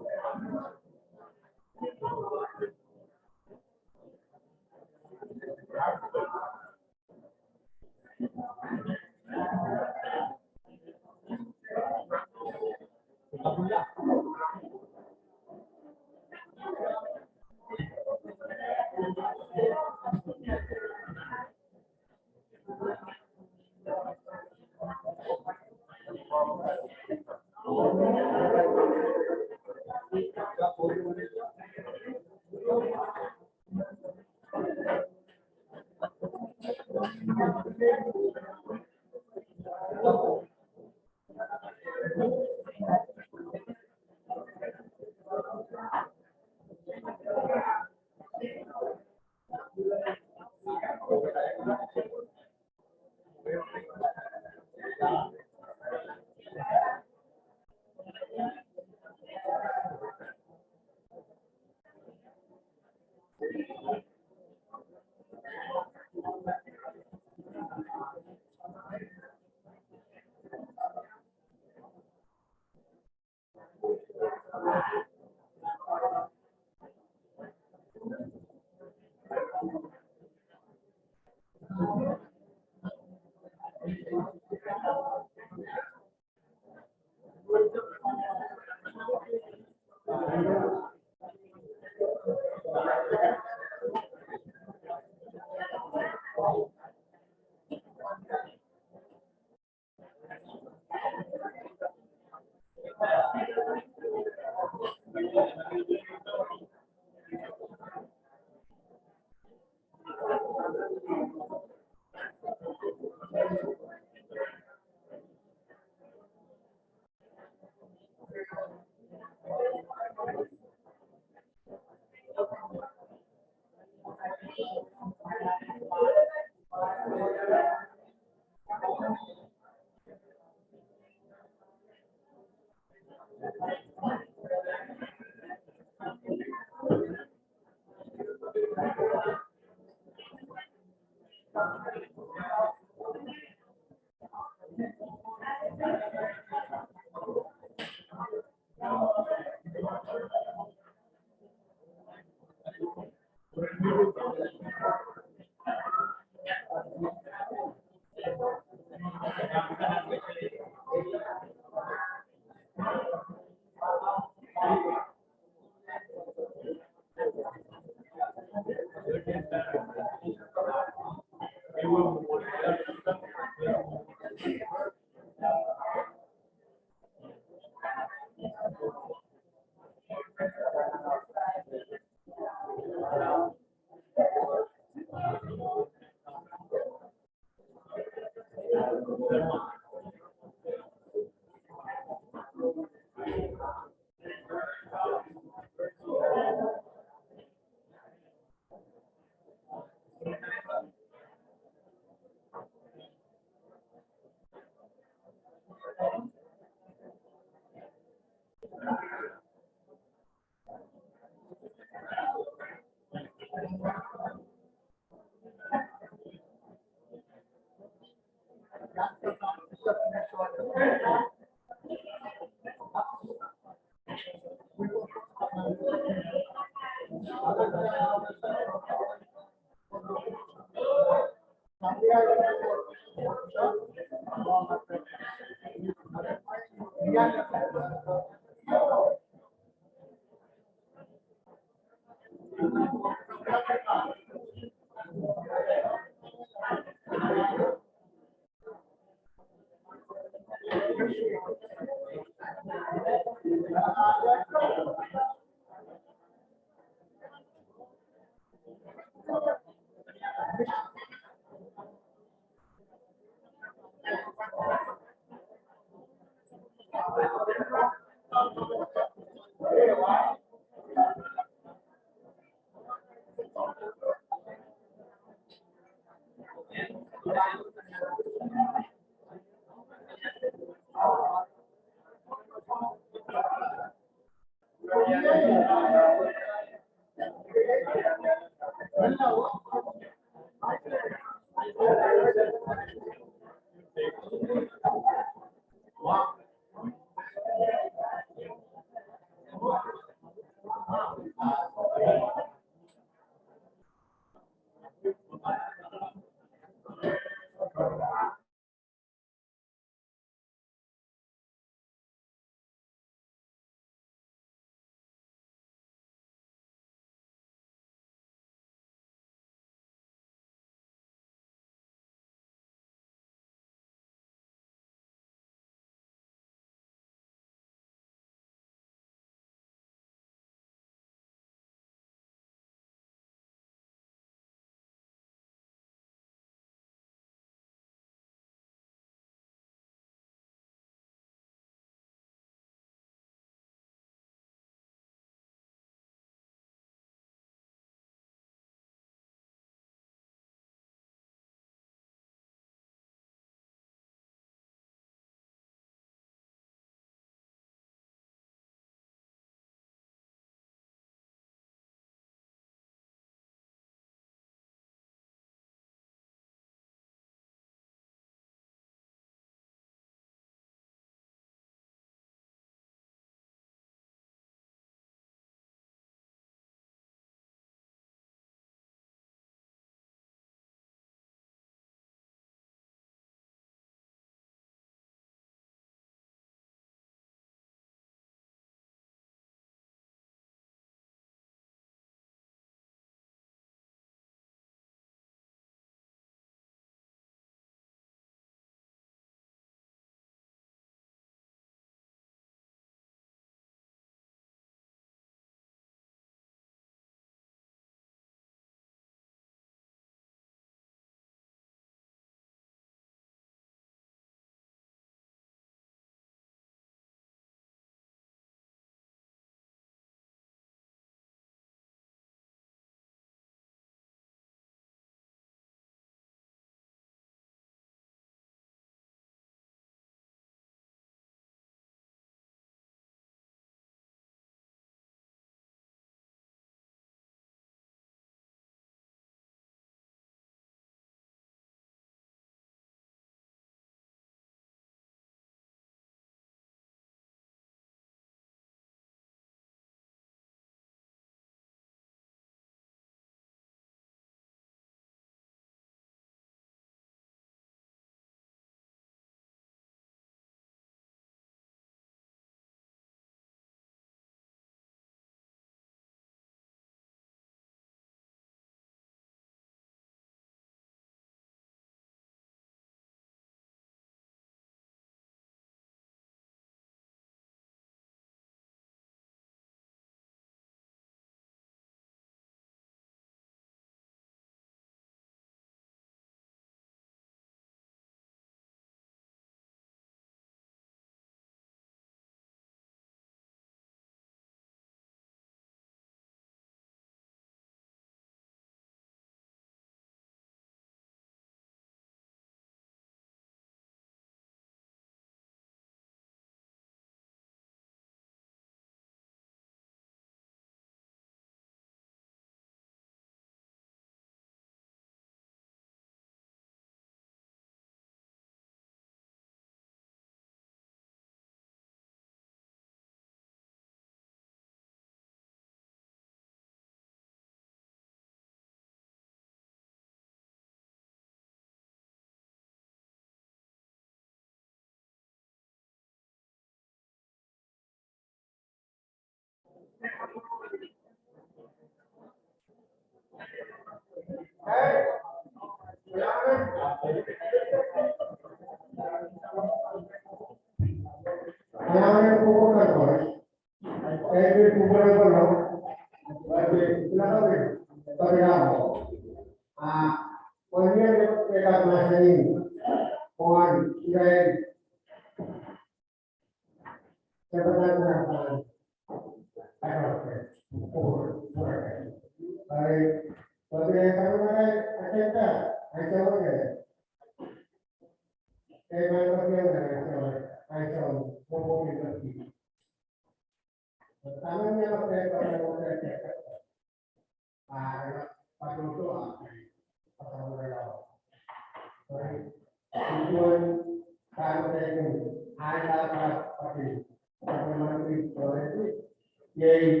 Iei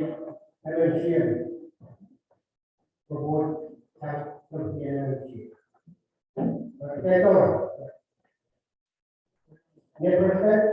L M C M. Promote Pastor Piano Chief. Pastor. Next person.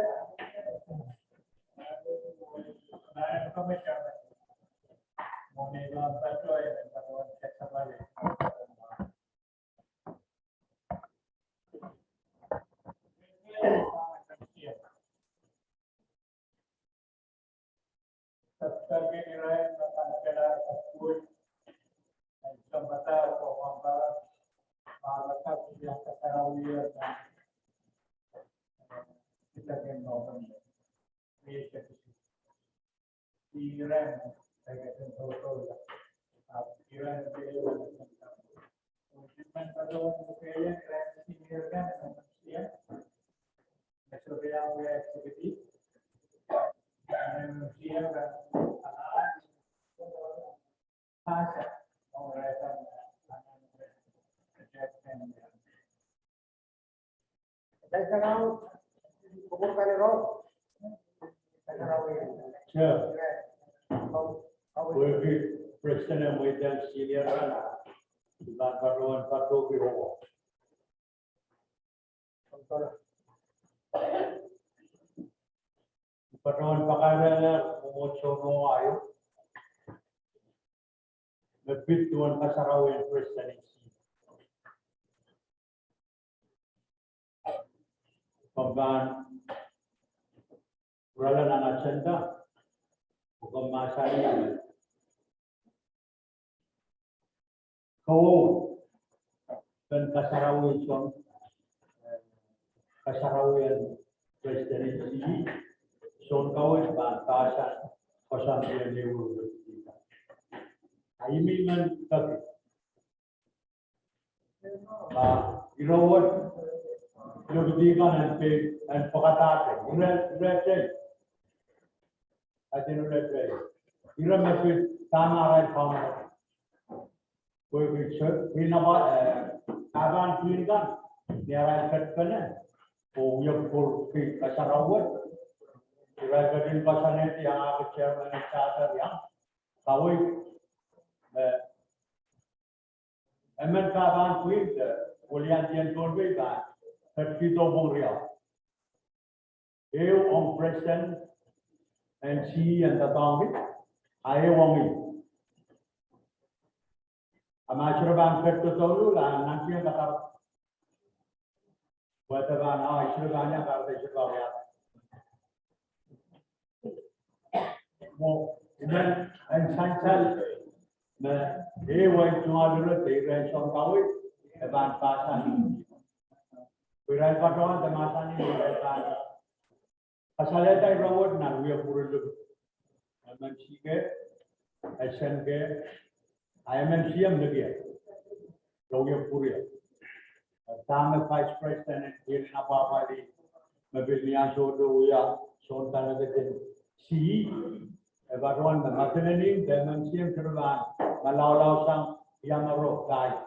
Sure. Wehwehki President en mweidehng senior rana, I pahn patohwan patohki owa. I patohwan pakairehng mwomwohdiso mwahu aio me pid duwen kasarawien President en Sihs. Komw pahn pwurala nan agenda, oh komw mahsanih me kowe pahn kasarawi soun, kasarawien President en Sihs, soun kaweid pahn pahsan koasoandi en ehu. A I men peki. A ire wet, lokedi kan en pei, en pekadahte, ire, ire tei. Atin ire tei. Ire me pid dahme arail kaun. Pwe pil se, pil napa, eh, a pahn pil kan, ni arail ketkene, oh wie pwurki kasarawi wet. Irail ketin koasoanehdi, iang ahki chairman en charter iang, kaweid, eh, emen pahn pwihn de, weliandi en Pohnpei pahn ketikihdo pwuriau. Ehu ong President en Sihs en doadoahngki, a ehu ong ih. A ma siro pahn ketido douluhl, a nantihong kadar. Pwe e pahn, a, I siro pahn iang kahrehda I siro pahn wia. Mwo, I men, en sansal, me, ehu ei tungoal ire, de ire en soun kaweid, e pahn pahsan. Pwe irail patohwan de mahsanih, e pahn kasalehda ire wet nan wie pwuriau. M M C ke, S N ke, a M M C M nekie. Re wie pwuriau. Dahme Vice President en pil apwahpwalih, me pil ni ansou wet wia soun kanekid en Sihs, e patohwan me madinenin de M M C M siro pahn malaulau sang Kiamaro pahieu.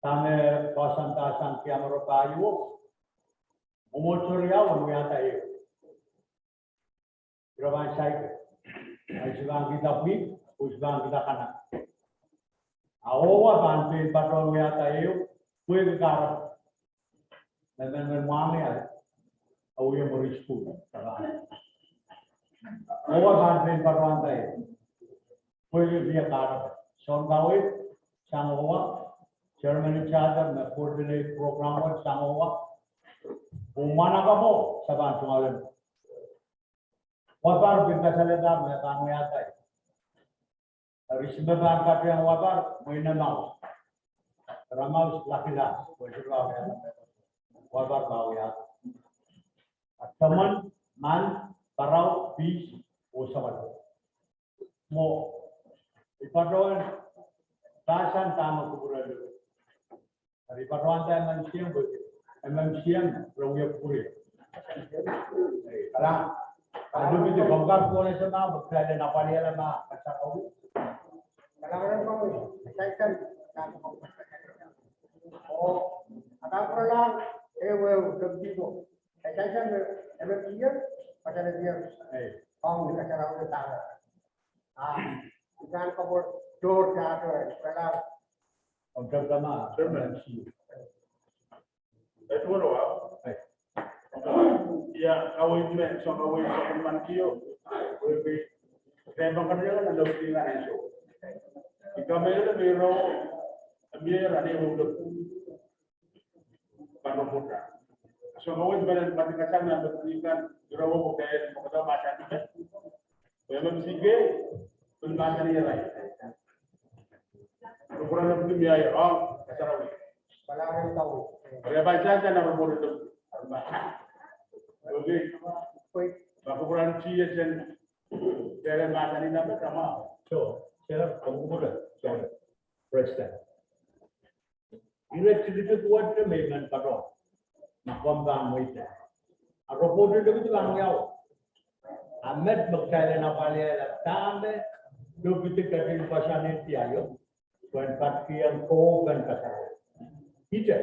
Dahme koasoandi sang Kiamaro pahieu, mwomwohdiso riau en wiahda ehu. Ire pahn saikinte. A I sohte pahn kihda pwihk, oh I sohte pahn kihda kanak. A owa pahn pein patohwan wiahda ehu, pwehki kahrepe. Me, me, me mwahngiala, a wie mwuri sukuhl. Owa pahn pein patohwanda ehu, pwehki wie kahrepe. Soun kaweid sang owa, chairman in charge me coordinate program wet sang owa. Oh mwahnakapwo, se pahn tungoal en Wapar pil kasalehda me pahn wiahda. Eri se me pahn kationg Wapar, mwein Emaus. Ramaus lakilahng, pwe se pahn wiahda. Wapar pahn wiahda. A Taman, Mal, Parau, Pis, oh Sawal. Mwo, I patohwan pahsan dahme kupwurelong. Eri patohwanda M M C M, M M C M, re wie pwuriau. Kala, kala, midi komkak kone sema, mekala na paliala ma, kasa kau. Kala, kala, kau, kasa, kasa, kasa, kau. Oh, a kak pwurala, eh, well, the people. Kasa, kasa, M M C M, kasa, kasa, eh, kau, kasa, kasa, kasa. Ah. Nan kapwur tohr tato en kalam. Om dr. Kama, Chairman. Ia, kaweid me, soang kaweid me pahn kio. Wehwehki, pahn pahn kio nan lopdi nan ansou. Ika mehlel me iro, mie rani wehwehki. Pahn ropohta. Soang kaweid me pahn kasang nan lopdi kan, iro wehwehki, pahn kata mahsanih. Pwe M M C K, pil mahsanih rai. Kupwuren lopdi mie ong, kasarawi. Palarin tau. Ria pahn sansal nan kupwuren lopdi. Arma. Okay. Ma kupwuren T S N. Pere mahsanih nan pahn kama. So, Chair, kupwuren, Chair, President. Ire tikitik wet me I men patohwan. Ma komw pahn mweida. A ropohten lopdi pahn wiawi. A met me kitail en apwalihada dahme lopdi ketin koasoanehdi aio. Pwehn pahn kihong kowe pahn kasarawi. Ite.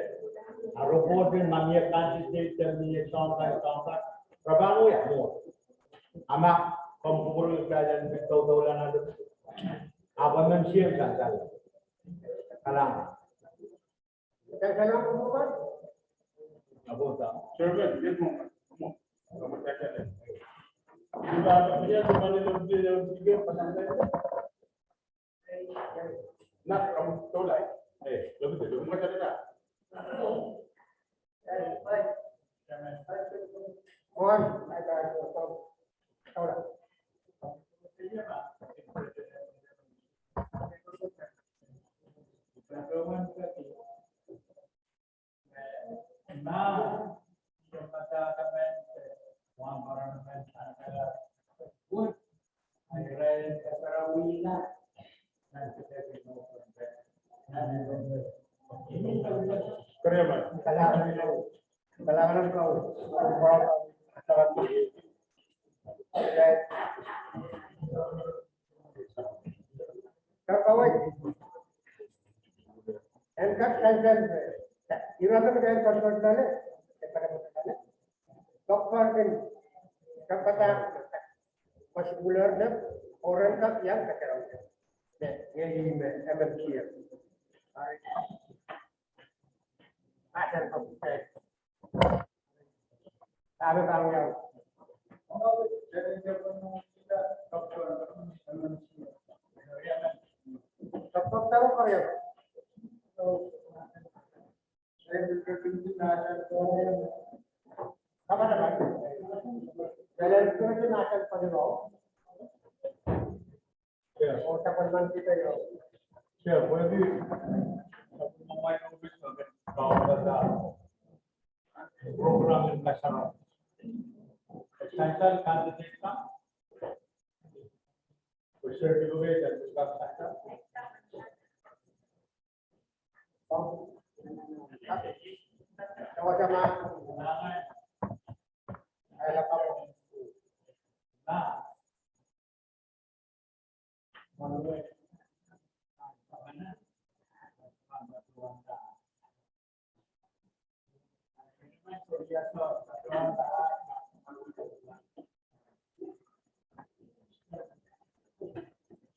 A ropohten ma mie candidate, mie soang kan, soang kan. Re pahn wia mwo. A ma komw kupwurki kitail en pil doudoulah nan lopdi. A pahn men siem sansal. Kalahngan. Chairman, Kawai. En kak sansal, ira me kitail koasoanehdi, e pada koasoanehdi. Doktor kin, kak padahk, koasoanehdi, oren kak iang kasarawi. Ne, ne, ne, M M C M. Sorry. Asan kak. Chair, pwehki, program en kasarawi. Sansal candidate kan. Certificate en kasarawi.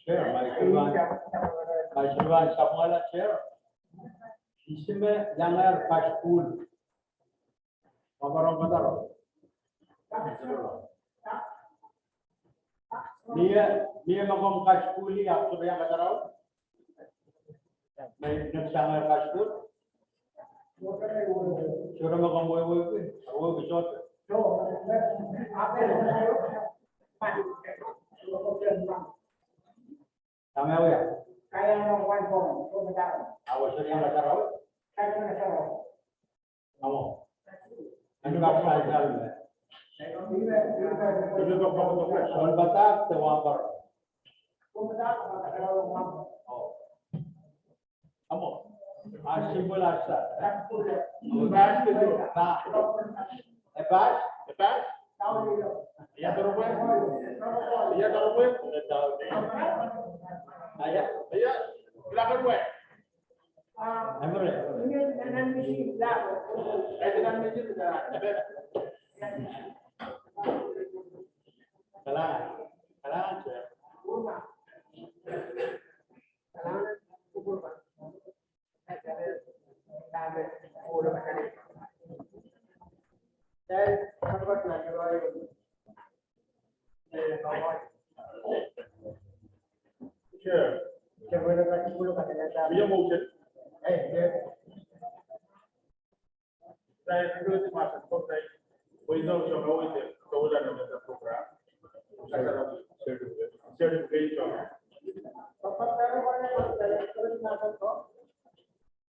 Chair, ma I pahn, ma I pahn sapwungala, Chair. Ihs me iangehr kasukuhl? Wahnpoaron kadar. Mie, mie me komw kasukuhli ahpw sohte iang kasarawi? Me I nek sang kasukuhl? Sohte me komw wehwehki, wehwehki sohte. Dahme wia? Awa sohte iang kasarawi? Amo. Anu kak sansal me. Sounpadahk de wahnpoaron. Oh. Amo. As simple as that. E pass? E pass? Ia doropwe? Ia doropwe? Ia. Ia. Ia. Emre. Kalahngan. Kalahngan, Chair. Ia motion? Eh, eh. Saya dulu di masa kau saya. Kau itu coba itu kau dah nama program. Certificate. Certificate coba. Bapak taruh mana yang saya terus masa kau.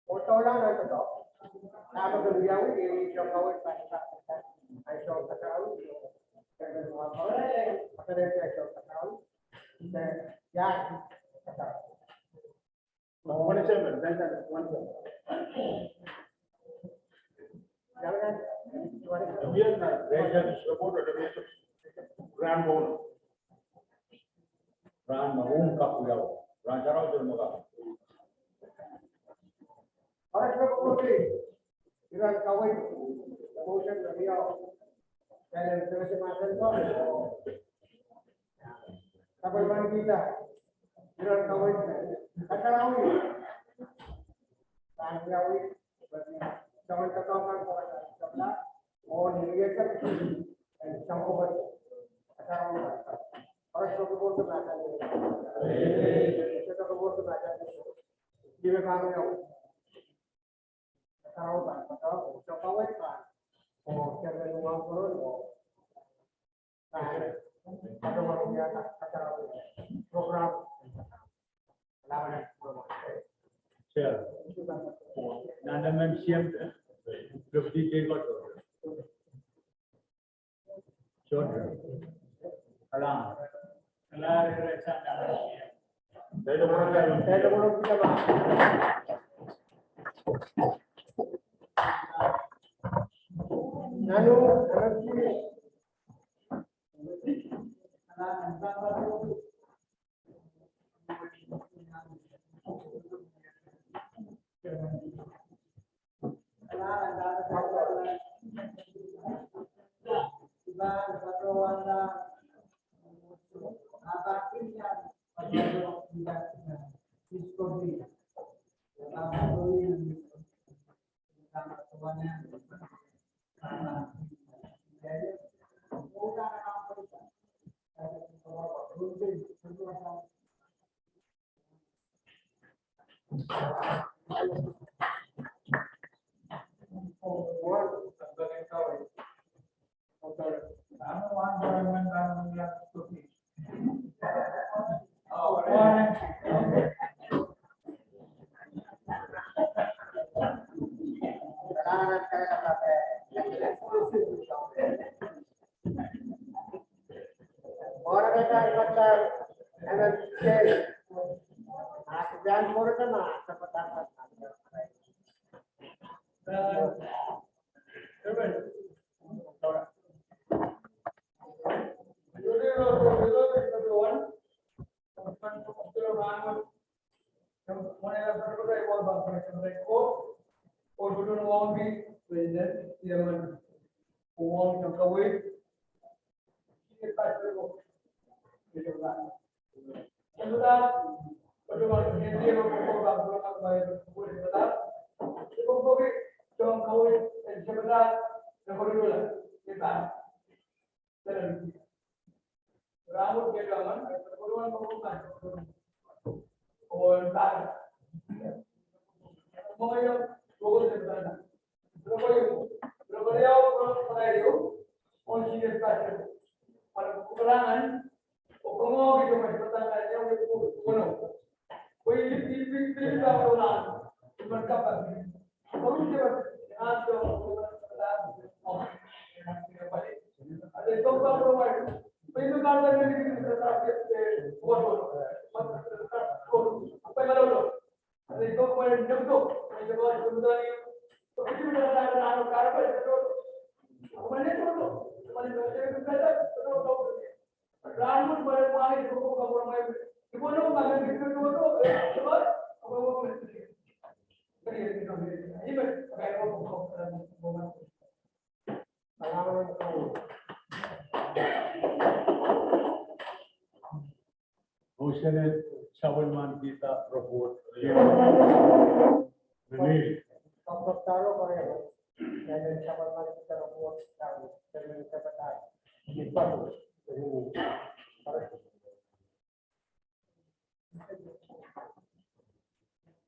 Otola na to. Nama keliawi di coba wet pada pada. Ai coba tahu. Kau kau. Kau kau. Kau kau. Rahn me ong kak wiawi. Rahn sarawi seri me kak. Ira kaweid, motion me riau. Kalen teresi mahsen ko. Sapwellimen Piter, ira kaweid, kasarawi. Kan wiawi, soangen doadoahk kan ko kasarawi. Oh, ni riau kan, en soangen ko kasarawi. Ira soangen ko kasarawi. Ira soangen ko kasarawi. Kau kau, kau kau, kau kau. Chair. Nanda men siam, eh, deputy chair ko. Sohte. Kalang. Kalang, kalang. Nanu, nanu. Motion en sapwellimen Piter report. Nini.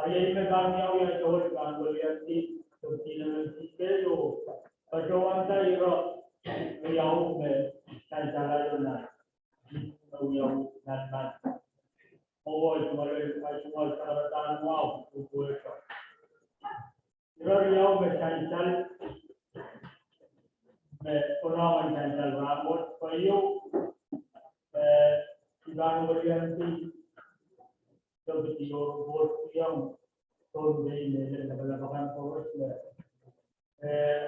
Eri iei me pahn wiawi, I tohto pahn weliandi, tohto nan sike, oh patohwanda ire riau me sansal aio nan, me wiawi nan nan. Oh, I tungoal, I tungoal sansal akan mwahu, oh, oh, ire riau me sansal, me konehng sansal rahnwet, pwe ieu, eh, I pahn weliandi, Deputy Provost iang, Pohnpei me lel lapalap akan koaros me, eh,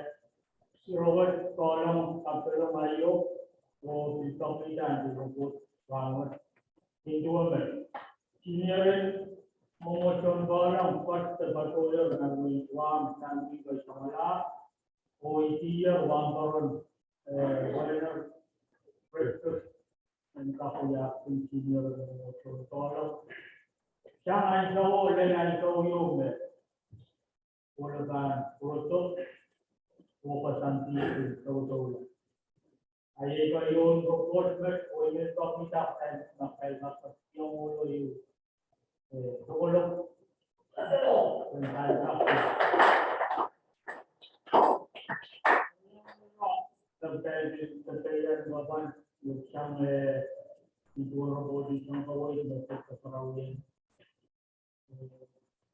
ire wet kohlong kapelong aio, oh pil tohkihda ni Provost rahnwet. Nin duwe me, senior en mwomwohdiso kohlong, pwoat de patohdo nan wehi Guam, nan wehi Samala, oh idier wahnpoaron, eh, Governor Prescott, en kak wia kin senior en mwomwohdiso kohlong. Sang ansou oh lel ansou ieu me, oh le pahn roto, oh koasoandi kin toudoula. A iei pahn ion report me, oh I men tohkihda kain, kain, kain, kain, iong olo ieu. Eh, tokolok.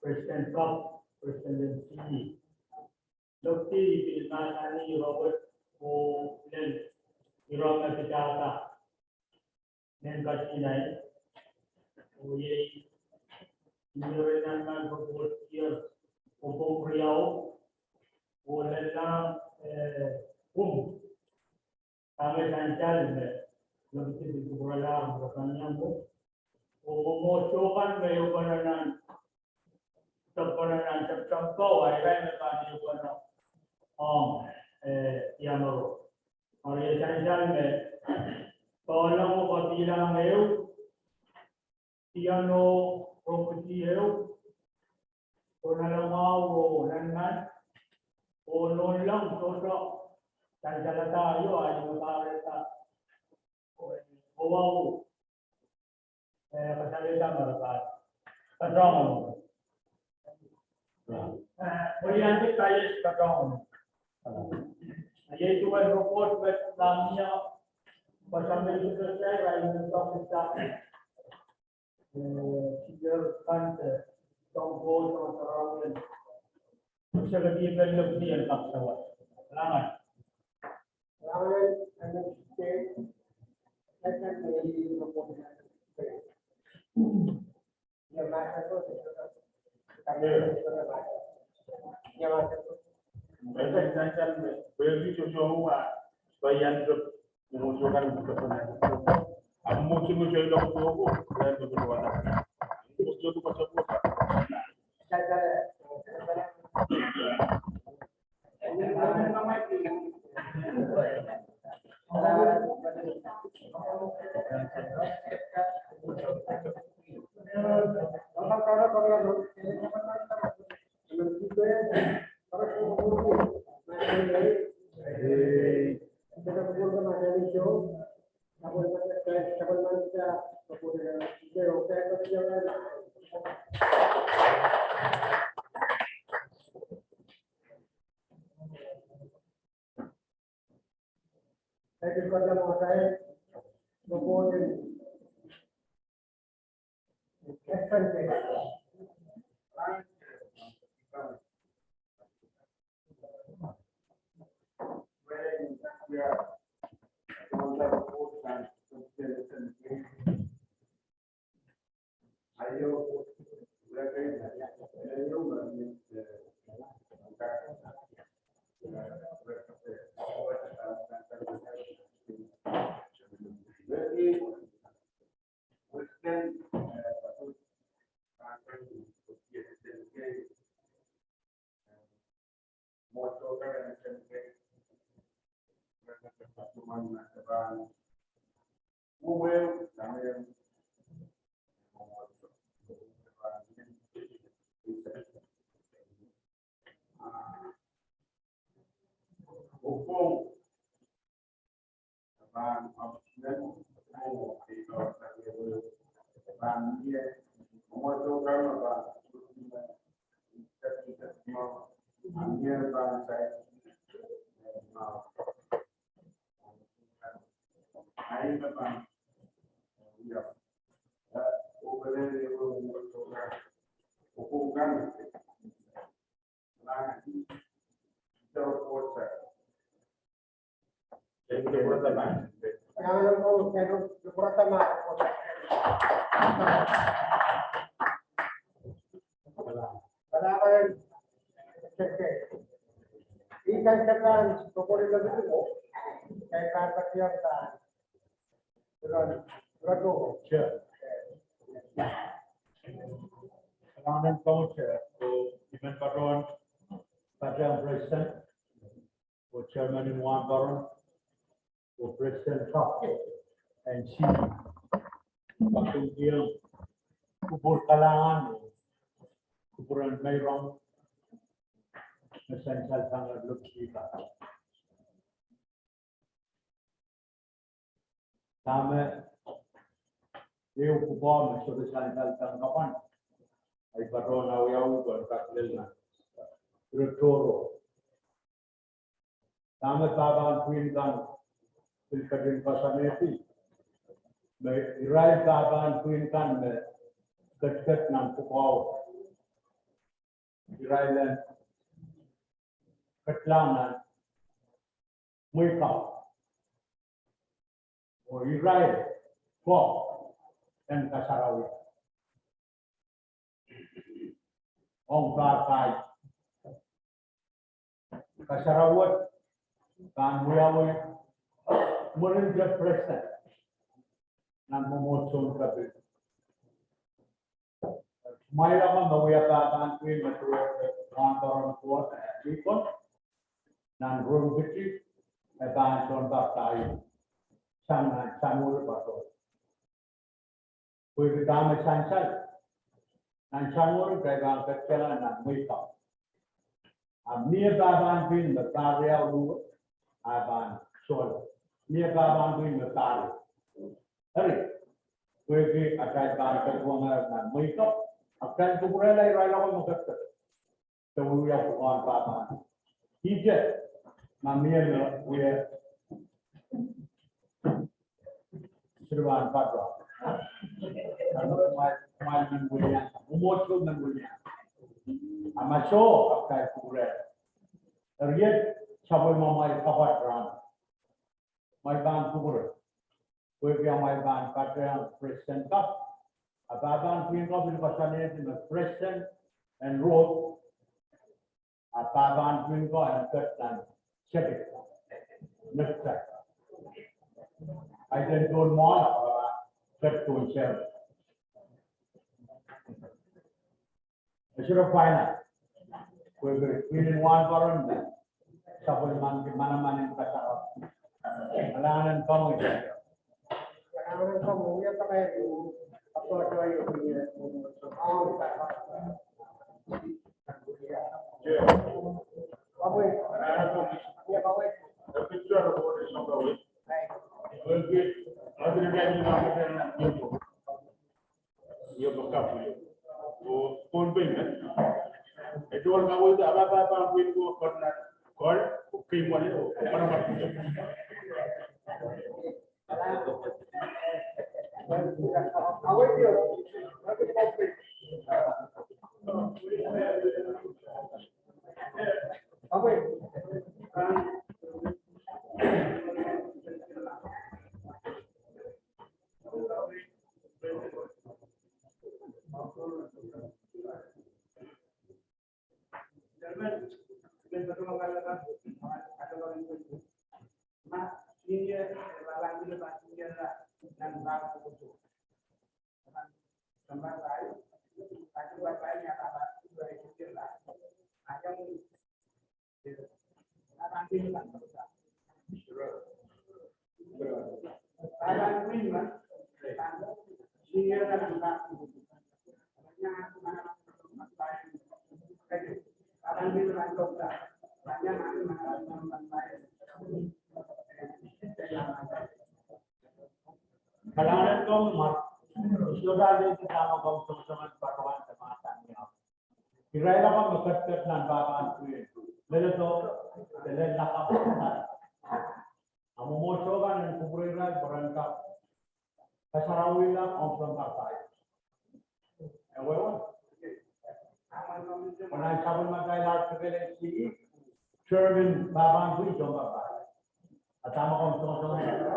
President Cup, President C. Lokti pil mahsanih ire wet, oh lel ire me pidada. Nen kasinai. Oh iei, ire nan nan report ier, oh pwong riau, oh lella, eh, pwung. Kame sansal me, lokti pil kupwurala, oh kaniambo. Oh mwomwohdiso kan me ieu pene nan, tepene nan September, oh ira me pahn ieu pene ong, eh, Iamaro. Eri iei sansal me, kohlong oh kapilahng ehu, piano, rokiti ehu, oh nanamwahu oh nannan, oh nohn leng tohto, sansalada aio, aio me kahrehda, oh, oh, oh, eh, kasalehda me re pahn, patohwan. Eh, weliandi kaiet patohwan. Iei duwen report me pahn mie, pwe samin sukesai, ira me tohkihda. Eh, senior kan de, tong ko, tong sarawi. Executive Member P L Kapsawa. Langan. Langan, Anand State, second lady, Baby Joshua, Bayan, Sure. Kalahngan en Kauno, oh, I men patohwan patehng President, oh, Chairman en Wahnpoaron, oh, President Kap, en Sidi, patohwan kupwur kalahngan, kupwuren meirong, me sansal sang lokaia. Dahme ehu pwukoa me sohte sansal sang kapwan, I patohwan awiawi pwe en kak lel nan ire tohrohr. Dahme pahpahn pwihn kan pil ketin koasoanehdi, me irail pahpahn pwihn kan me ketiket nan pwukoa, irail en ketlahng nan mwehi kau. Oh irail ko en kasarawia ong pahr pahieu. Kasarawi wet pahn wiawi mwurinte President nan mwomwohdiso en kaping. Mwail ong me wia pahpahn pwihn me duwehte Wahnpoaron Koht, eh, Lincoln, nan Rohnkiti, e pahn sounpar pahieu sang nan Sanuhri patohwan. Pwehki dahme sansal, nan Sanuhri kitail pahn ketiket nan mwehi kau. A mie pahpahn pwihn me pahr riau luhk, a pahn sohla. Mie pahpahn pwihn me pahr riau. Eri, pwehki atail pahn ketuwong nan mwehi kau, a kitail kupwurehla irail ako me ketiket. Sohte wia pwukoahn pahpahn. Ihte, ma mie me wia siliwan patwa. Mwail, mwail men wia, mwomwohdiso men wia. A ma soh, a kitail kupwurehla. Eri iet, sapwellimamwail kapwat rahn. Mwail pahn kupwure. Pwehki amwail pahn patehng President Kap, a pahpahn pwihn ko pil koasoanehdi me President en Rohd, a pahpahn pwihn ko en ket nan seke. Next slide. Ahi den tohn mwohn, a pahpahn ket tohn seke. Esra Faina, pwehki pwihn en Wahnpoaron, sapwellimanki manaman en kasarawi. Kalahngan en komwi. Kalahngan en komwi, wia kamahieu. Kalahngan en komwi Mark, sohte dahme komw songosong en patohwan de mahsanih. Irail akan me ketiket nan pahpa en pwihn, leledo, lel lakapw. A mwomwohdiso kan en kupwure irail pwe ren kak kasarawihla ong sounpar pahieu. Ewewe, pwe nan sapwellimatail article en sini, chairman pahpa en pwihn sounpar pahieu. A dahme komw songosong en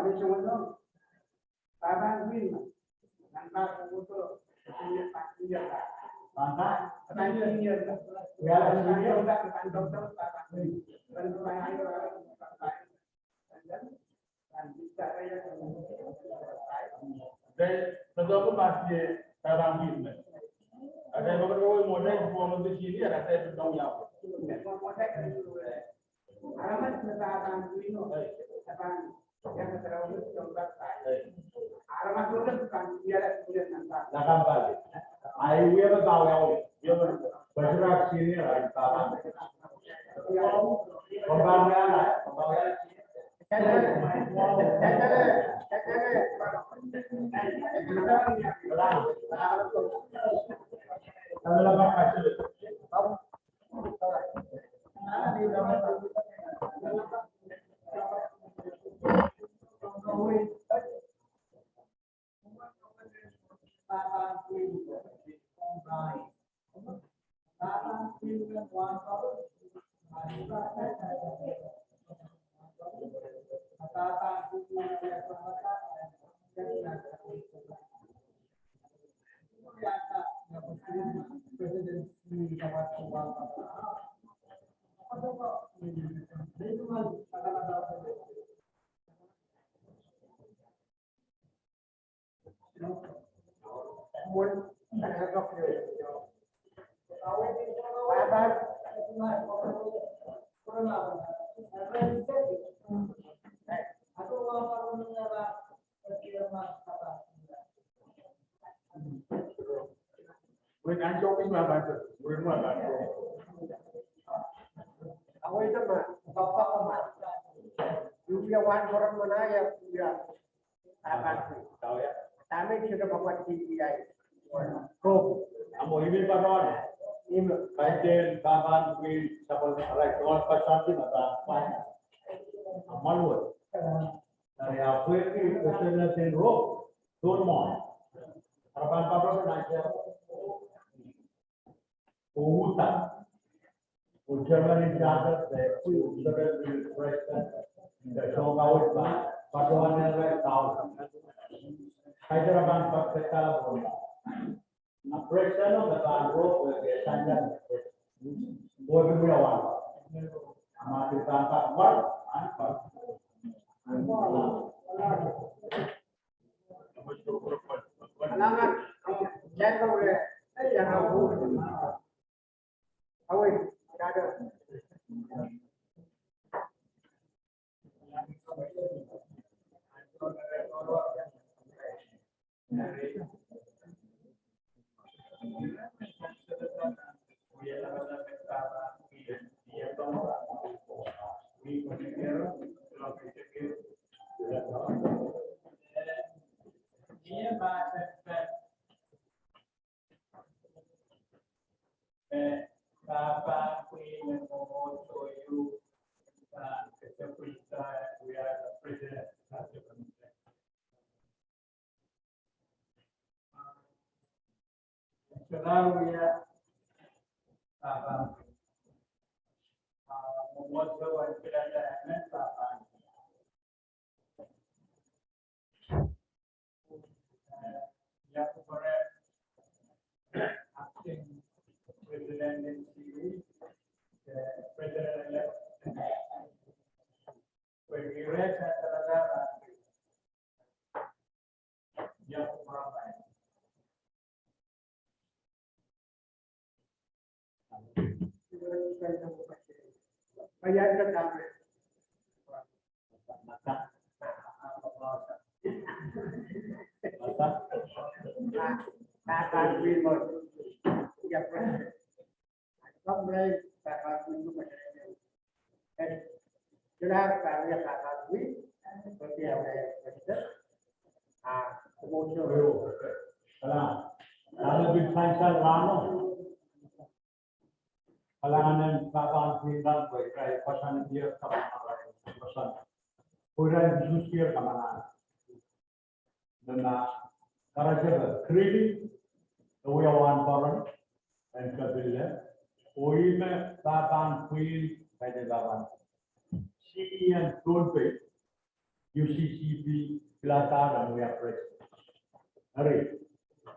Amo email pahn, email. Kaidehn pahpa en pwihn sapwellime, alright, all pahn something about finance. Amal wet. Nan ia pwehki president en Rohp, Solomon. Ara pahn pahpa en asia. Uta. Chairman in charge of the Secretary President, the Tonga Wood Bank, patohwan en irail kaun. Kaidehn pahn pahn pekala pwonda. A President of the Bank Rohp, the Santa, Board of Wan. Amati pahn pahn pahn pahn. Acting President and C E, uh, President-elect, Kalahngan en pahpa en pwihn kan pwe irail koasoanehdi kamanaman, koasoan. Pwe irail usuhsier kamanaman. Nena, karasehda Greeley, e wia wahnpoaron en Kapilda, oh ih me pahpa en pwihn kaidehn pahpa en C E en Pohnpei, U C C P piladahr en wia president. Eri,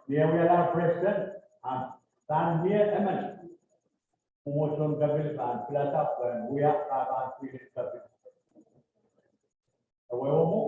ni e wialahr president, a pahn mie emen mwomwohdiso en Kapilda pahn pilada pwehn wia pahpa en pwihn en Kapilda. Ewe omo?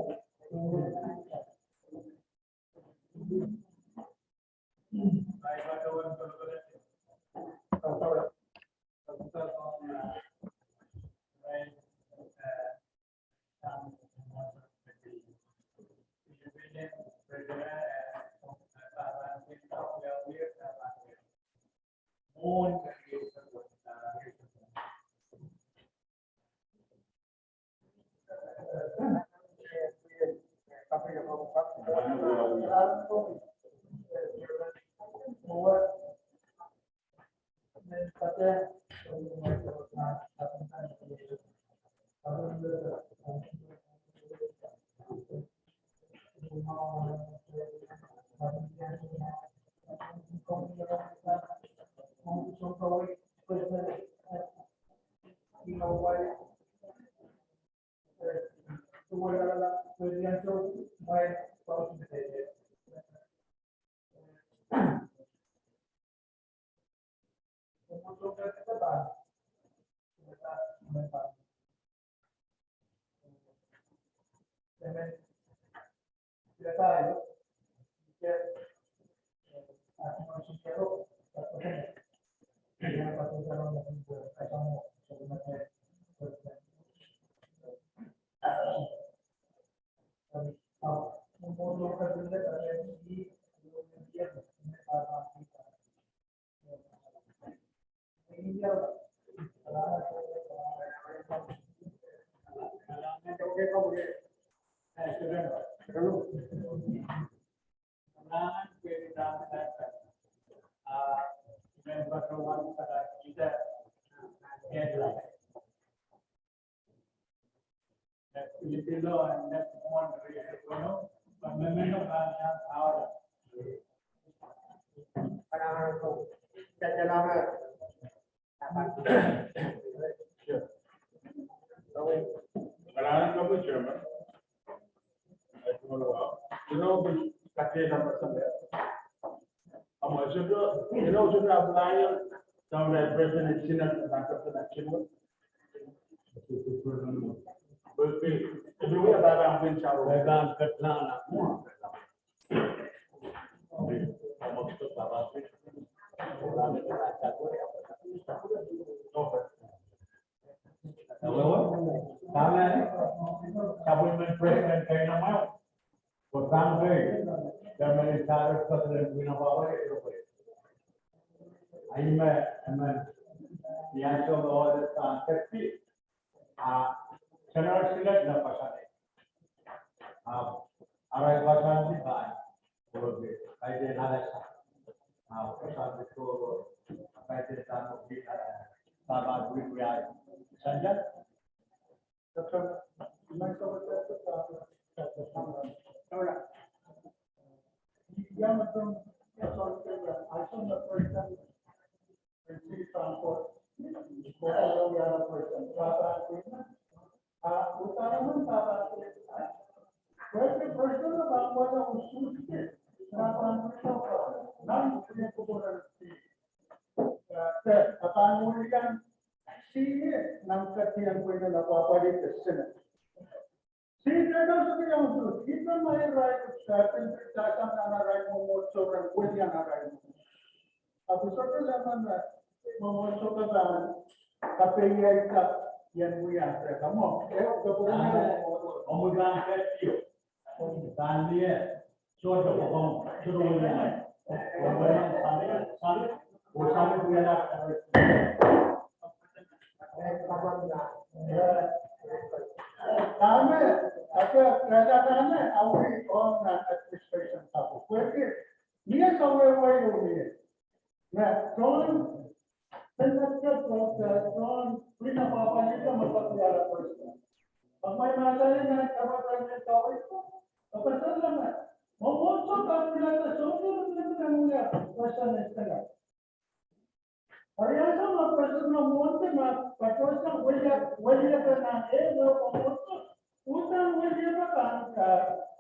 Kalahngan en Chairman. Ino, katie number somewhere. Amo, sohte, ino, sohte apply, sohte President Sinat, Doctor Sinat Sinat. But we, we have that on Prince Charles. We have that plan. Ewewe, dahme, government president keinemwe, ko dahme, chairman, president, wina bawe, ewewe. Ahi me, emen, ni ansou me ohl pahn ketkihla, a, General Synod me koasoandi. A, arail koasoandi pahn, oh, kaidehn alehda. A, koasoandi tohrohr, kaidehn dahme wia, a, dahme wia, wia, sanja. Sihie nan ketiong pwihn en apwapwalih de Synod. Sihie nan ketiong pwihn, ihte ma irail, eh, pil pil tasang nan arail mwomwohdiso ren welian arail mwomwohdiso. Ahpw sohte leme me mwomwohdiso pahn kapeiaika ien wia peka mwo. Eh, ke pwurehng mwomwohdiso. Omw pahn ketiong. Pahn mie, sohte pahn, sohte wia. Pahn mie, sali, sali, oh sali wia. Dahme, ake, dahme, awi on nan administration kapu. Pwehki, mie sawehwe ieu mie. Na tohn, Synod ke tohn, tohn, pwihn en apwapwalih me kapwaiada president. Ahpw ma mahsanih nan kapwaiada me kawehwe. Ahpw sallama. Mwomwohdiso kapwaiada sohte me president wia president en Synod. Eri ansou me president me mwohndi ma patohsang weliak, weliak nan eh me mwomwohdiso. Uhdahn weliak pahn ka,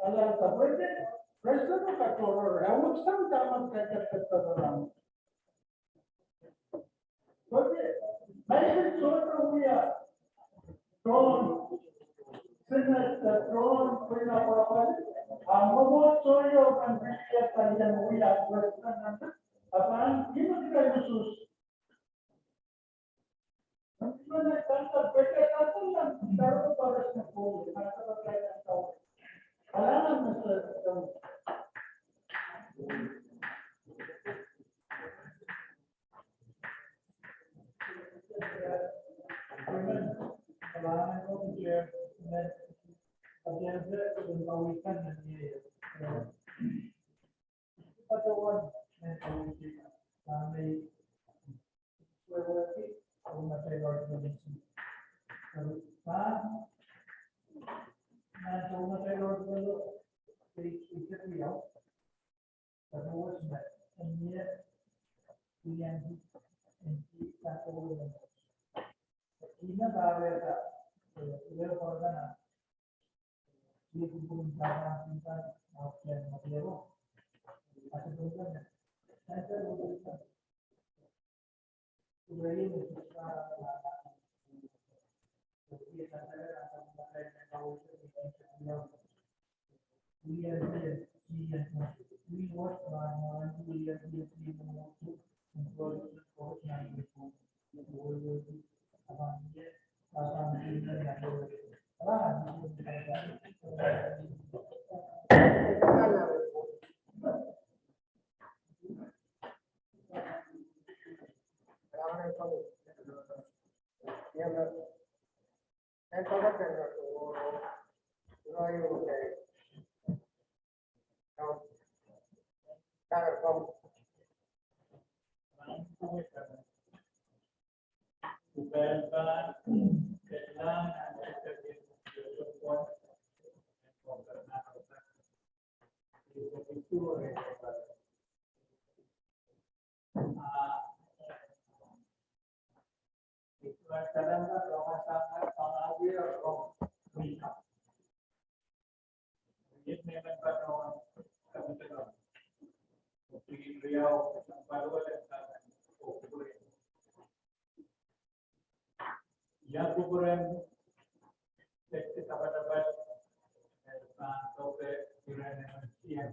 alehda pwehki president katohrohr, eh, uhdahn dahme ketiket katohrohr. Pwehki, ma ih sohte wia tohn, Synod, eh, tohn pwihn en apwapwalih, a mwomwohdiso ieu kan wia, kan ien wia president nan, a pahn ihme kitail usuhs. Ia kupwuren tekte kapatapat, eh, pahn tohke iren M M C M?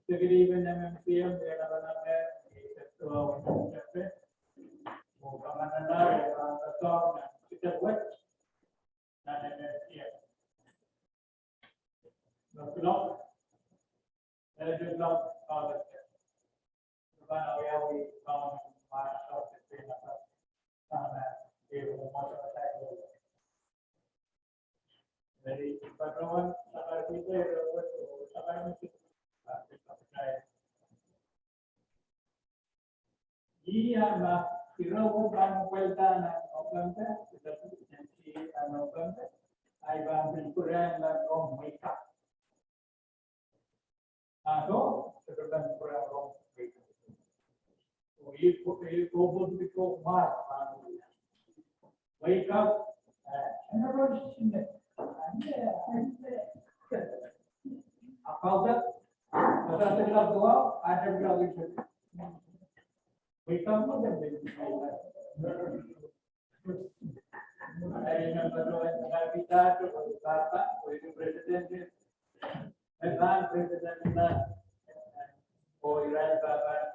Executive M M C M, eh, Governor, eh, Governor, eh, Governor, eh, Governor, eh, Governor, eh, Governor, eh, Governor, eh, Governor, eh, Governor, eh, Governor, eh, Governor, eh, Governor, eh, Ia ma ira oh pahn pweida nan November, ira pil nan November, ahi pahn pil pwurehng nan Rome Wake Up. Ado, ira pahn pwurehng Rome Wake Up. Oh, ih ko, ih ko pun piko mar pahn Wake Up. Eh, and everyone should sing it. About that, about that, Wake Up, November. I remember when Papa, when President, Vice President, oh, ira pahn Papa,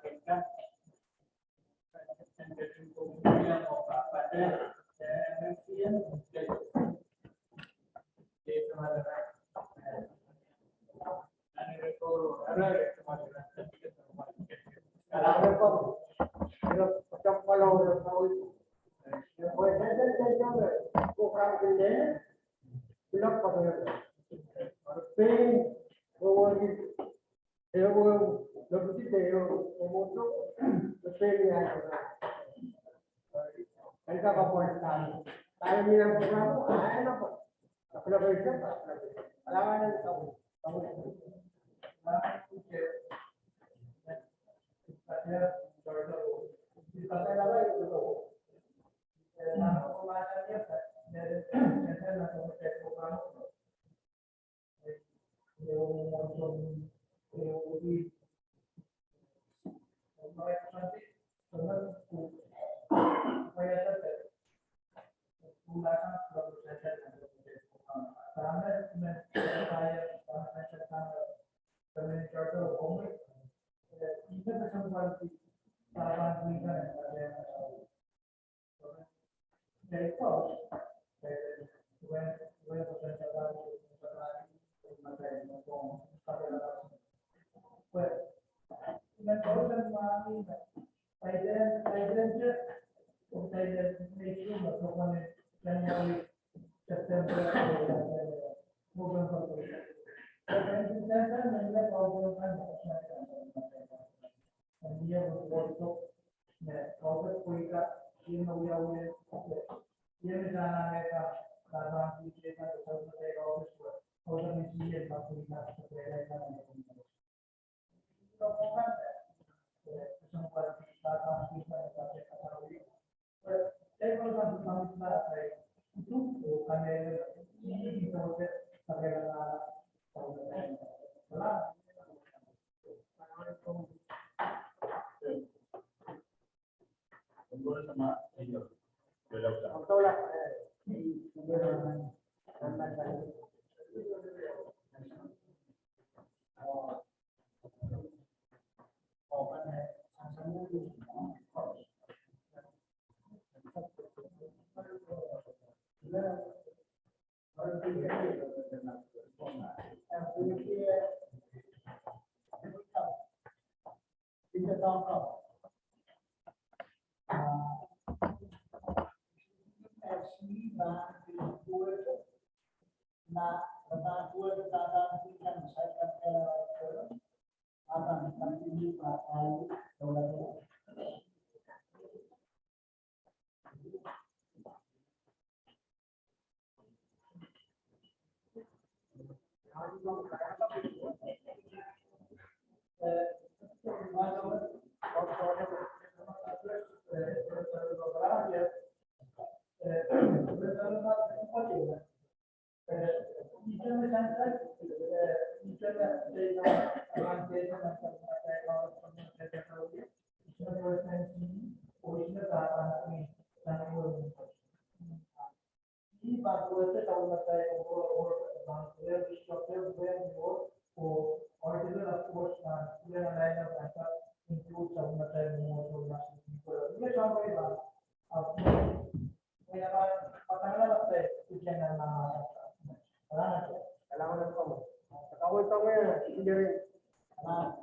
Awesome, yeah, yeah.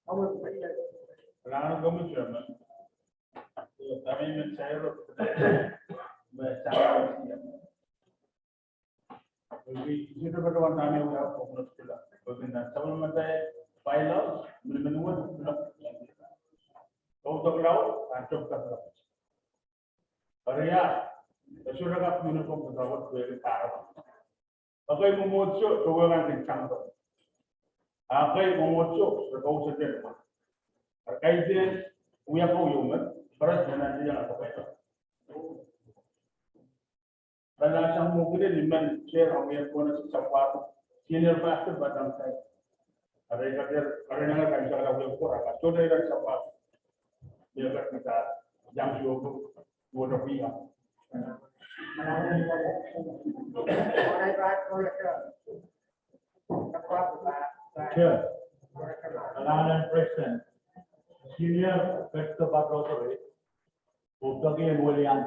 Awesome, yeah. Langan komwi Chairman. So, kami men Chairman. Eri, ih sehse patohwan dahme wia popular school. Pwehki nan supplementary bylaws, miniminwet, koudoklahn, and top kaklahn. Eri ia, e sohte kak uniform kaklahn, pwehki kahrepen. Ekei mwomwohdiso, sohte wehkan kin tangdo. Ekei mwomwohdiso, re kousoan. Eri kaidehn, wia kou ieu me, pres menandi iang kapai. Pwe nan sang mwo kudin ni men chair ong iang kona si sapwat. Senior pastor pahn tang sai. Eri kaidehn, eri nan kan sala wia kora ka. Sohte iang sapwat. Ia kat kita, iang sioko, wota pia. Chair, kalahngan en President, Senior Pastor Patroteri, oh peki en welian.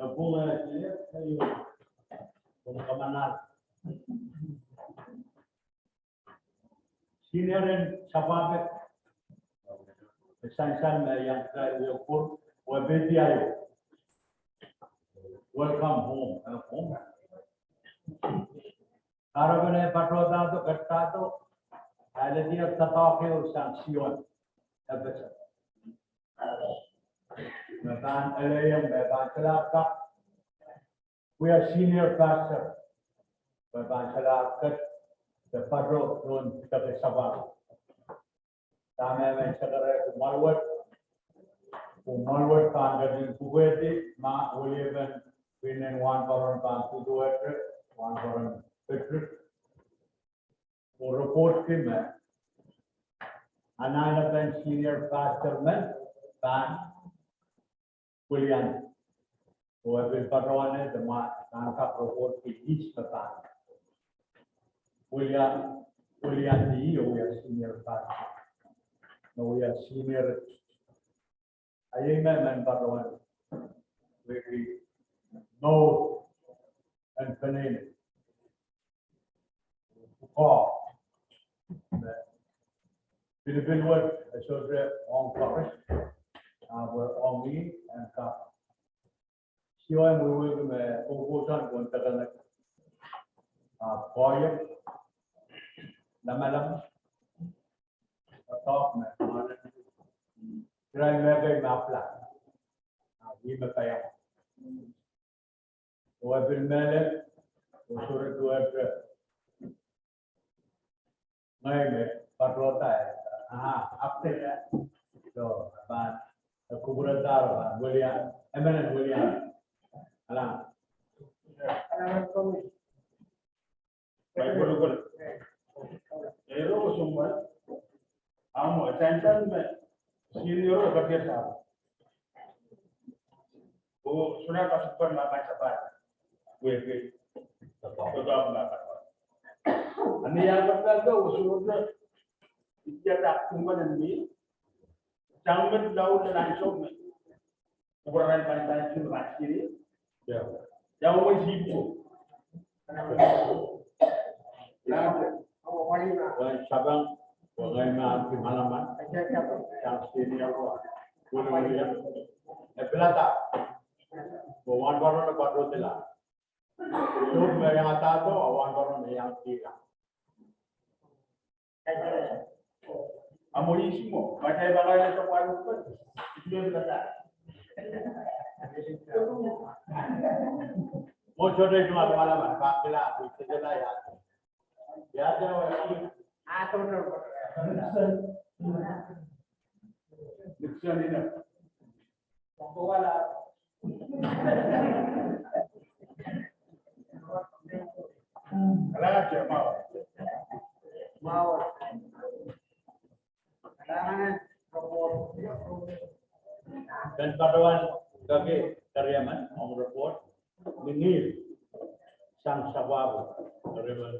Epwong en Senior, eh, pwong kamanar. Senior en sapwapek. Sansal me iang kitail wia kupwur, oh peki aio. Welcome home, eh, home. Kahrepen e patohdahdo, ketdahdo, e alehdi doadoahk ehu sang Sion, Epesos. Me pahn elehieng, me pahn solahr kak wia senior pastor, me pahn solahr ket de pato pohn peki sapwapek. Dahme men sekere kumwail wet, kumwail wet pahn ketin kupwurki ma weliepen pwihn en wahnpoaron pahn kuduwehte, wahnpoaron Patrick. Oh report ki me anahnepen senior pastor men pahn weliandi. Oh e pil patohwan de ma nan kak report ki ihs me pahn welian, weliandi oh wia senior pastor. Oh wia senior. Ahi me men patohwan wehwehki mour en peneinei. Ko. Pilipil wet e sohte ong koaros, ahpw ong ih en kak. Sioen wehwehki me kohkohsang pohn deke, ahpw koahiek, lamalam, doadoahk me, irail me kei me apla. Ahpw ih me kaiang. Oh e pil mehlel, oh sohte duwehte. Ngehi me patohda, ah, update. So, pahn, e kupwurehda pahn welian, emen en welian. Alan. Alan, komwi. Baibel ko. Ero ko sumwa. Ahmw, sansal me senior e ketier sahpw. Oh sohte kasukpar ma kan sapat. Wehwehki. Doadoahk ma kan. Ahpw ni iang kak ko, oh sohte. Itia dak kumwail en mi. Sang met laud de ansou me. Kupwuren pahn pahn sini pahn sini. Ya. Ya, oh sihpw. Nahte. Wen sapeng, oh ngehi me ahneki malaman. Sang senior. Wehwehki. E pilada. Oh wahnpoaron e patohdila. Sohte me iang adahdo, oh wahnpoaron e iang kihla. Ahmw, ihs mwo, ma kitail pahn kailai sapwal mwo, ihs mwo kitail. Mwo sohte iang malaman, pahn kihla, pahn kihla ia. Ia, ia, ia. Nixon, Nixon ine. Ken patohwan kake Keriaman ong report, ni ngihl sang sapwapw Keriaman.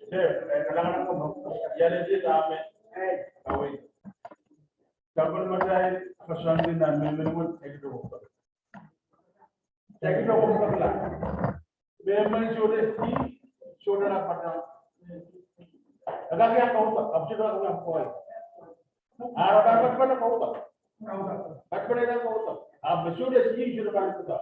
Sir, eh, kalahngan en komwi. Ia ledi dahme? Awi. Sapwellimatail koasoandi nan Miniminimwen, ekidoko. Ekidoko pekla. Menimen sohte si, sohte la pata. Ekak iang kauda, ahpw sohte la kauda. Ara pahn patpene kauda. Patpene iang kauda. Ahpw sohte si, sohte pahn kauda.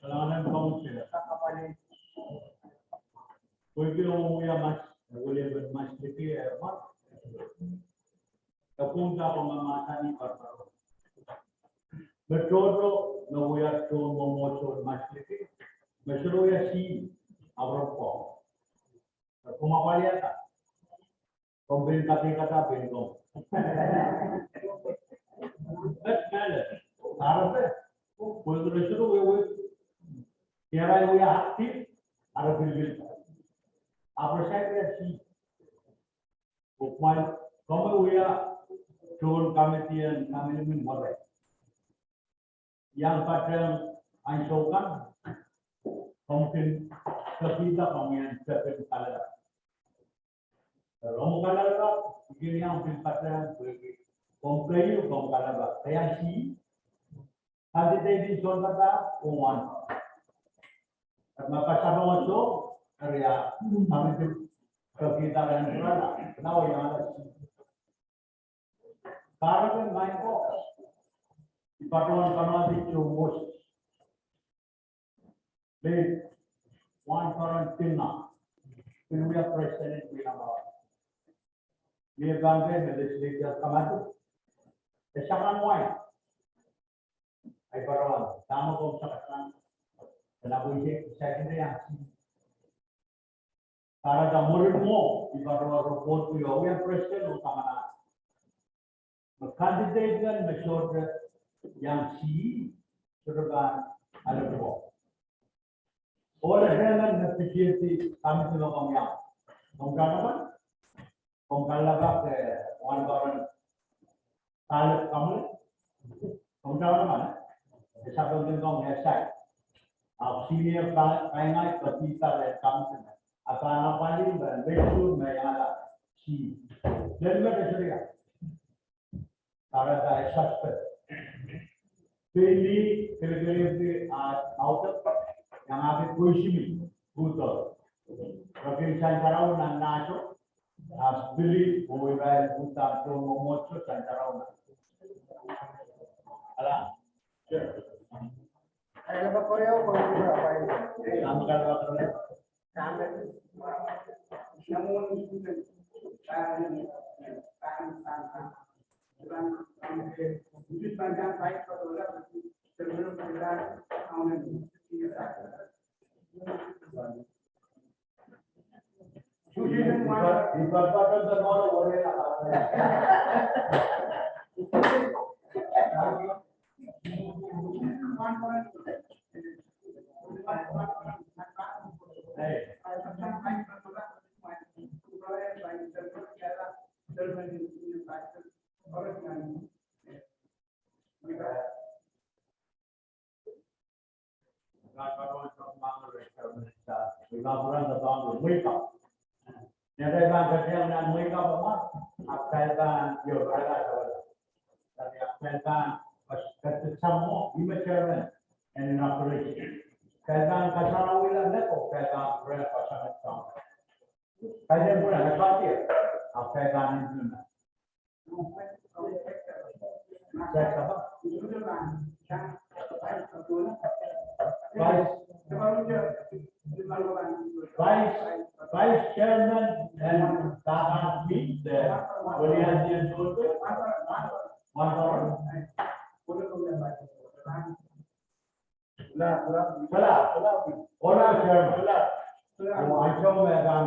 Kalahngan en Kauno. Kowe pil ong wia mas, wia mas liki, eh, mas. E pwungda ko me mahsanih pahrpahr. Me tohto, me wia tohn mwomwohdiso en Masliki, me sohte wia sih, ahpw re pwong. Re pwung apwaliada. Komw pein kadeikada pein komw. Met mehlel, kahrepe, pwehki re sohte wia, wia, kihda wia active, ahpw re pilipil. Ahpw re saik wia sih. Pwe kumwail, komw wia tohn committee en committee men were. Iang patehng ansou kan, komw kin pekihda komw iang tepin kalelapak. Komw kalelapak, I kin iang pil patehng, pwehki komw keieu komw kalelapak. Keieu sih, candidate en sounpapah, oh wan. Ahpw ma pasapeng soh, eri a, committee pekihda en pwurala, na oh iang sih. Kahrepen maing ko, I patohwan pahn ese tohn Moses. Late Wahnporon Tingna, pil wia president en Tingna. Mie pahn pei me legislature kamadipw. E sakan wai. Ahi patohwan, dahme komw sakasang. Kena pwihki, sakasang iang sih. Kahrehda mwurin mwo, I patohwan report to you, wia president oh kamana. Me candidate men me sohte iang sih, sohte pahn ale pwong. Ohl emen me pitihedi committee me komw iang. Komw kalelapak? Komw kalelapak, eh, Wahnporon Kaleb Kamwun? Komw kalelapak, eh? E sapengkin komw iang sih. Ahpw senior ka-, kainga pahn pitihdi committee. Ahpw nan apwalih me, me sohte me iang sih. Lel me sohte iang. Kahrehda e suspect. Pein ih kelekelehdi ah author, iangahki koisimi, pwuhdo. Re kin sansarawi nan nahso, ah pil oh irail pwuhda tohn mwomwohdiso sansarawi nan. Ala. Ahmw kalelapak. Ni atail pahn ketiong nan mwehi kapw ma, ahpw kitail pahn, io, kitail pahn, ahpw kitail pahn, ahpw kitail pahn, ihme chairman en inauguration. Kitail pahn kasarawihla mehkot, kitail pahn pwurehng koasoandi. Kitail en pwurehng, ahpw kitail pahn implement. Vice, Vice, Vice Chairman en Dahkot Meet, eh, William James Oldfield, Wahnporon. Kala, kala, kala, Chairman. Kala. Oh, ansou me e pahn,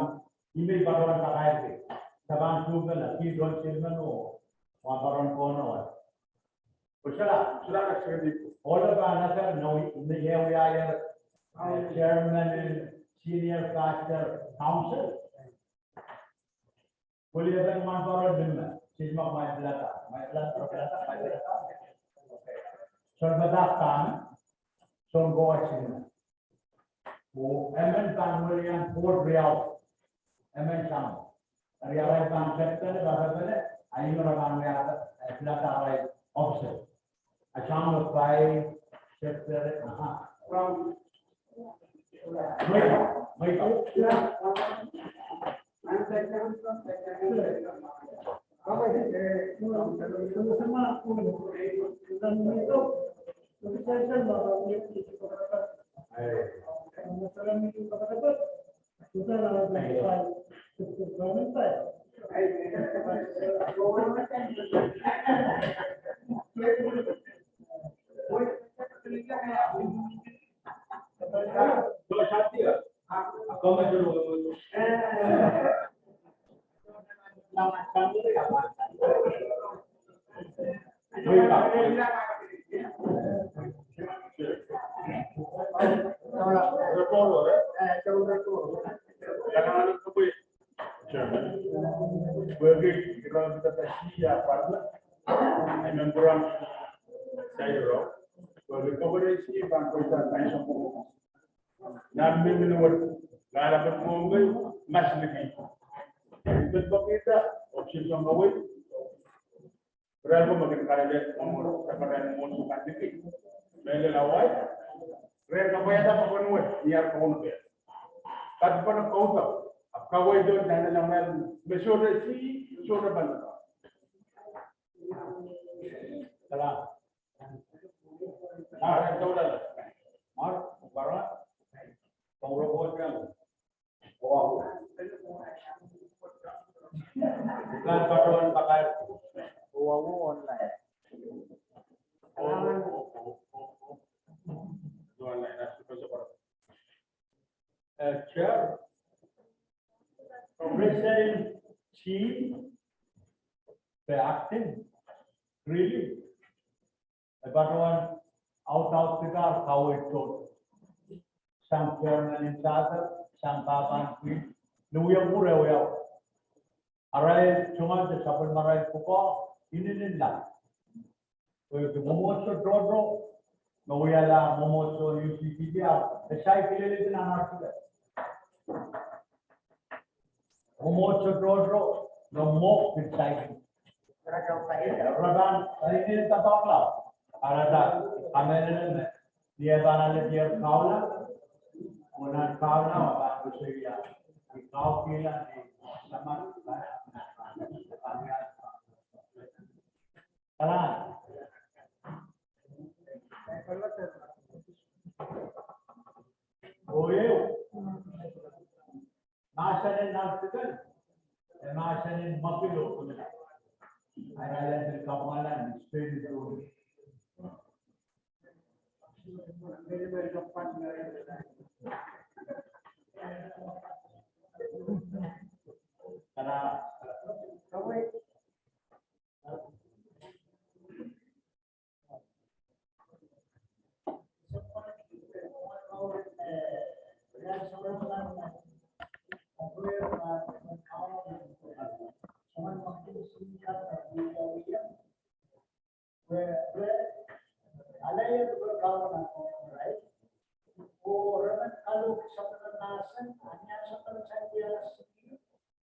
ihme I patohwan kakairki. Kitail pahn tuhkehla, kihdo silmen oh, Wahnporon Kono. Kosala, kosala, kosala. Ohl pahn ese, no, ni, ni, eh, Chairman, Senior Pastor Council. Kweli, e pahn Wahnporon Tingna, sise mak mai pilada, mai pilada, pilada, mai pilada. Sounpadahk kan, sounkoa Tingna. Oh emen pahn welian board riau, emen sang. Riau pahn ketiket, pahn ketiket, a ihme re pahn wia, eh, pilada arail office. A sang me pai, secretary, aha. Mwehi kapw, mwehi kapw. Nan mihmi wet, lala pet mwohmw, mas liki. Pet pokita, option song away. Rehn ko me kin kalelehda, me mwo, me rehn mwo sukan liki. Mehlel awai. Rehn kapwaiada pokon wet, ni ar pokon wet. Kat pokon kauda, ahpw kawai doh, nan nan me, me sohte si, sohte panda. Kala. Ah, rehn doula. Mar, para. Kongro board kan. Wow. Kan patron pakai. Wow, online. Oh, oh, oh, oh, oh. Online, that's because of our, uh, chair. President Chi, the acting, really. E patohwan audaudkihda kaweid tohto sang chairman in charge, sang pahpahn pwihn, ni wia mwuhr e wia. Arail tungoal de sapwellimarail pwukoa, inenen lap. Pwehki mwomwohdiso tohto, me wiahla mwomwohdiso U C T P, e saikinte nan article. Mwomwohdiso tohto, no mwo pil saikinte. Rakan, rakan, rakan, kamehlele me, ni e pahn ale dier kaula, oh nan kaula, oh pahn koasoia, ni kaukihla, ni saman, kalan. Oh, ehu. Mahsen en article, e mahsen en mapilo kumina. Ai rail en kapwala ni spedi duri. Kana,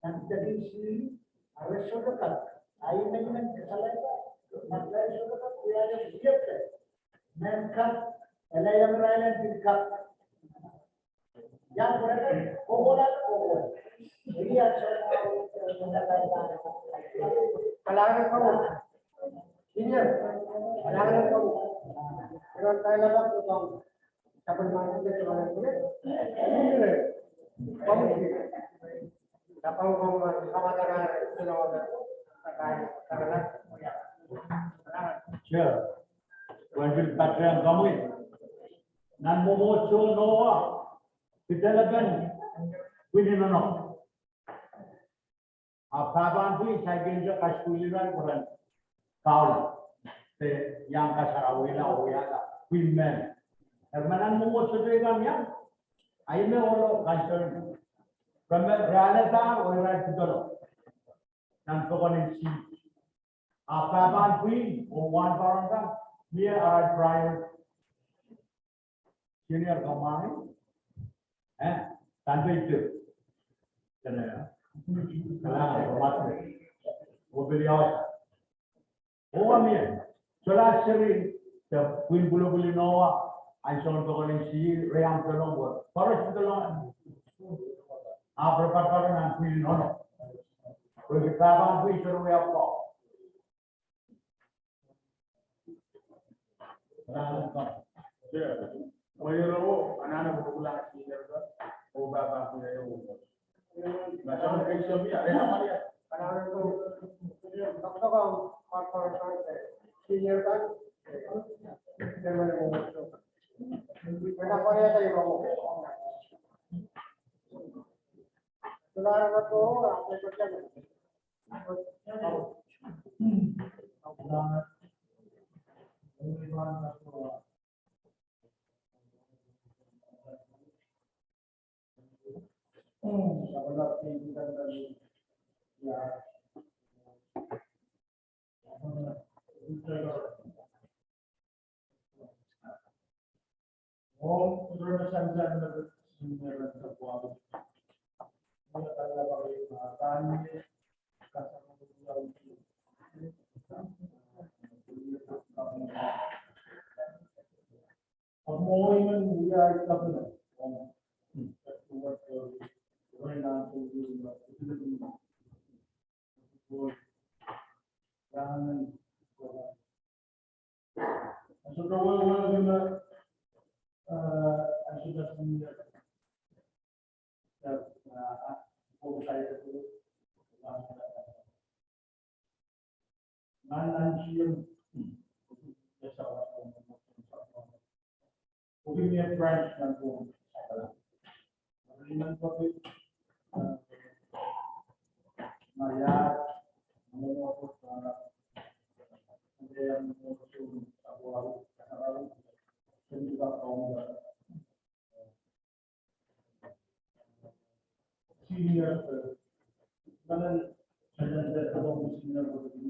Nan tekisi, a re sohte kak. Ahi men men kasalehda, nan re sohte kak, wiahla iet. Men kak, ele iang irail en pil kak. Iang pwurehng, kohkohla, kohkohla. Ia sohte, kalahngan en Kauno. Senior, kalahngan en Kauno. Iran kailapa, Sure. Wen pil patehng komwi. Nan mwomwohdiso Noa, kidelepen pwihn nohno. A pahpahn pwihn saikinte kasukuhlihla pwehn kaula. De iang kasarawihala, wiahla, pwihn men. Eri ma nan mwomwohdiso teikan iang, ahi me ohlo concern. Re me, re alehda, oh irail pidolo. Nan pokon en sihs. A pahpahn pwihn, oh wahnpoaron kan, mie arail priority. Senior command, eh, tanpei tip. Tene, eh? Kala, mate. Operios. Owa mie. Sohla seri, de pwihn pwulopwul en Noa, ansou pokon en sihs, re iang pidolong wet. Koaros pidolong. Ahpw re patpatohwan nan pwihn nohno. Pwehki pahpahn pwihn sohte wia pwukoa. Senior, eh, mana, senior, senior,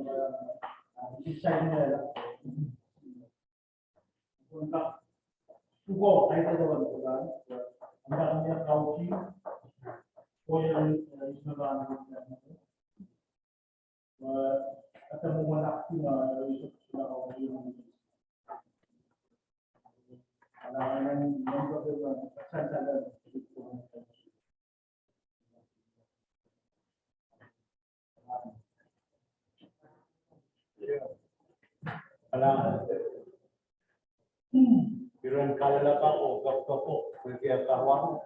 Iren kalelapak oh kapakap, wehwehki ah karuang,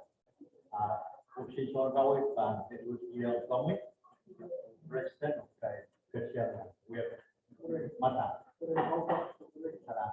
ah, Professor Kawit pahn, it was the, uh, comic, President of the Christian, we have mata. Salam.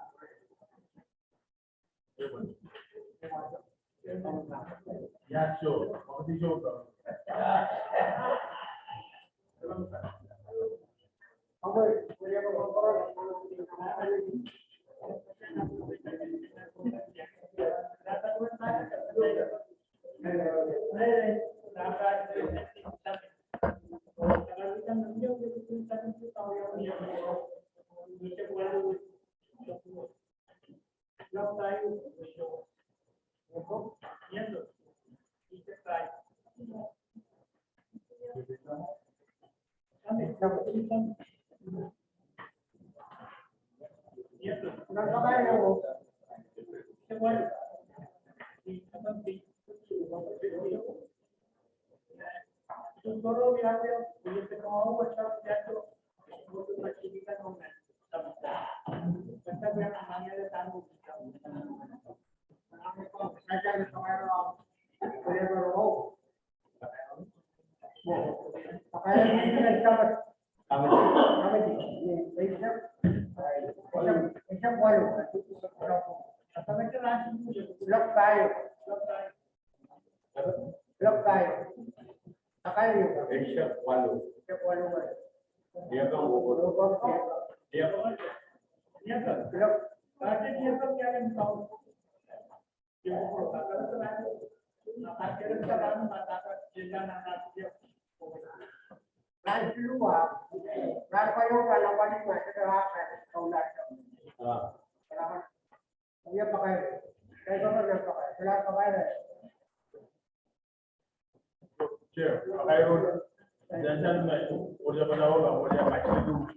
Chair, akai rong, dan dan me, olia palaola, olia mai sidu.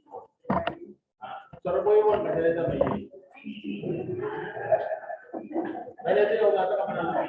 Ah, sara pwe wan, kada ita mai. Kada ita wan, kada ita mai.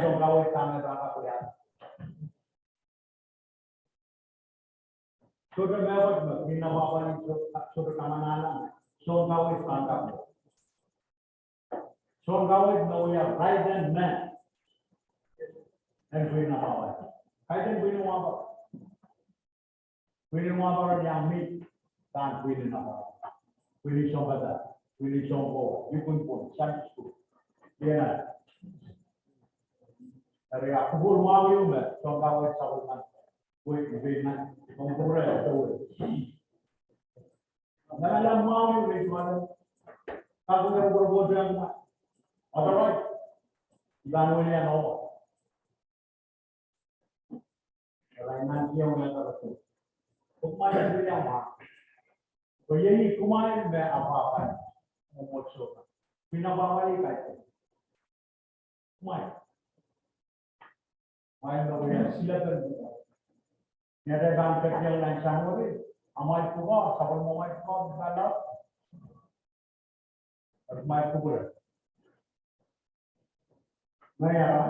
sounkaweid pahn me pahn kak wia. Sohte mehkot me pwihn apwahpwalih, sohte kamanahla, sounkaweid pahn kak wia. Sounkaweid me wia kaidehn me en pwihn apwahpwalih. Kaidehn pwihn en wahnpoaron. Pwihn en wahnpoaron iang mih, pahn pwihn en apwahpwalih. Pwihn en sounpadahk, pwihn en sounkoa, ipwin pwon, Sunday school. Iena. Eri a kupwur mwahu ieu me sounkaweid sapwellime. Wei, wei, nan, ong kupwure, wei. Nan ala mwahu ieu me sohte. Kapwure kupwure pwohte ma. Otherwise, I pahn welian oh. Eri nan kiong la kapwure. Kumwail welian ma. Pwe iei kumwail me apwahpwalih. Mwomwohdiso. Pwihn apwahpwalih kaidehn. Kumwail. Kumwail me wia silepen pwukoa. Ni atail pahn ketikihong nan January, amwail pwukoa, sapwellimamwail pwukoa, pwukoa laud. Eri kumwail kupwure. Ngehi ara,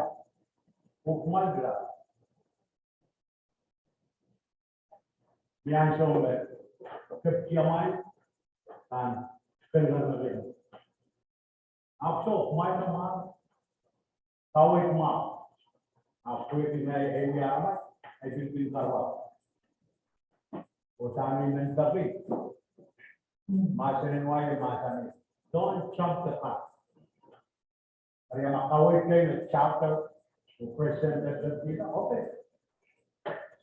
oh kumwail kila. Ni ansou me, kepkiamwail, nan, kelikan me kelikan. Ahpw soh, kumwail me mwahu. Kaweid mwahu. Ahpw pwehki me ei wia aramas, ei pilipil kawa. Oh sani men tapi. Mahsen en wai, mahsen en. Don't jump the gun. Eri ma kaweid kei me chapter, oh president, president, okay.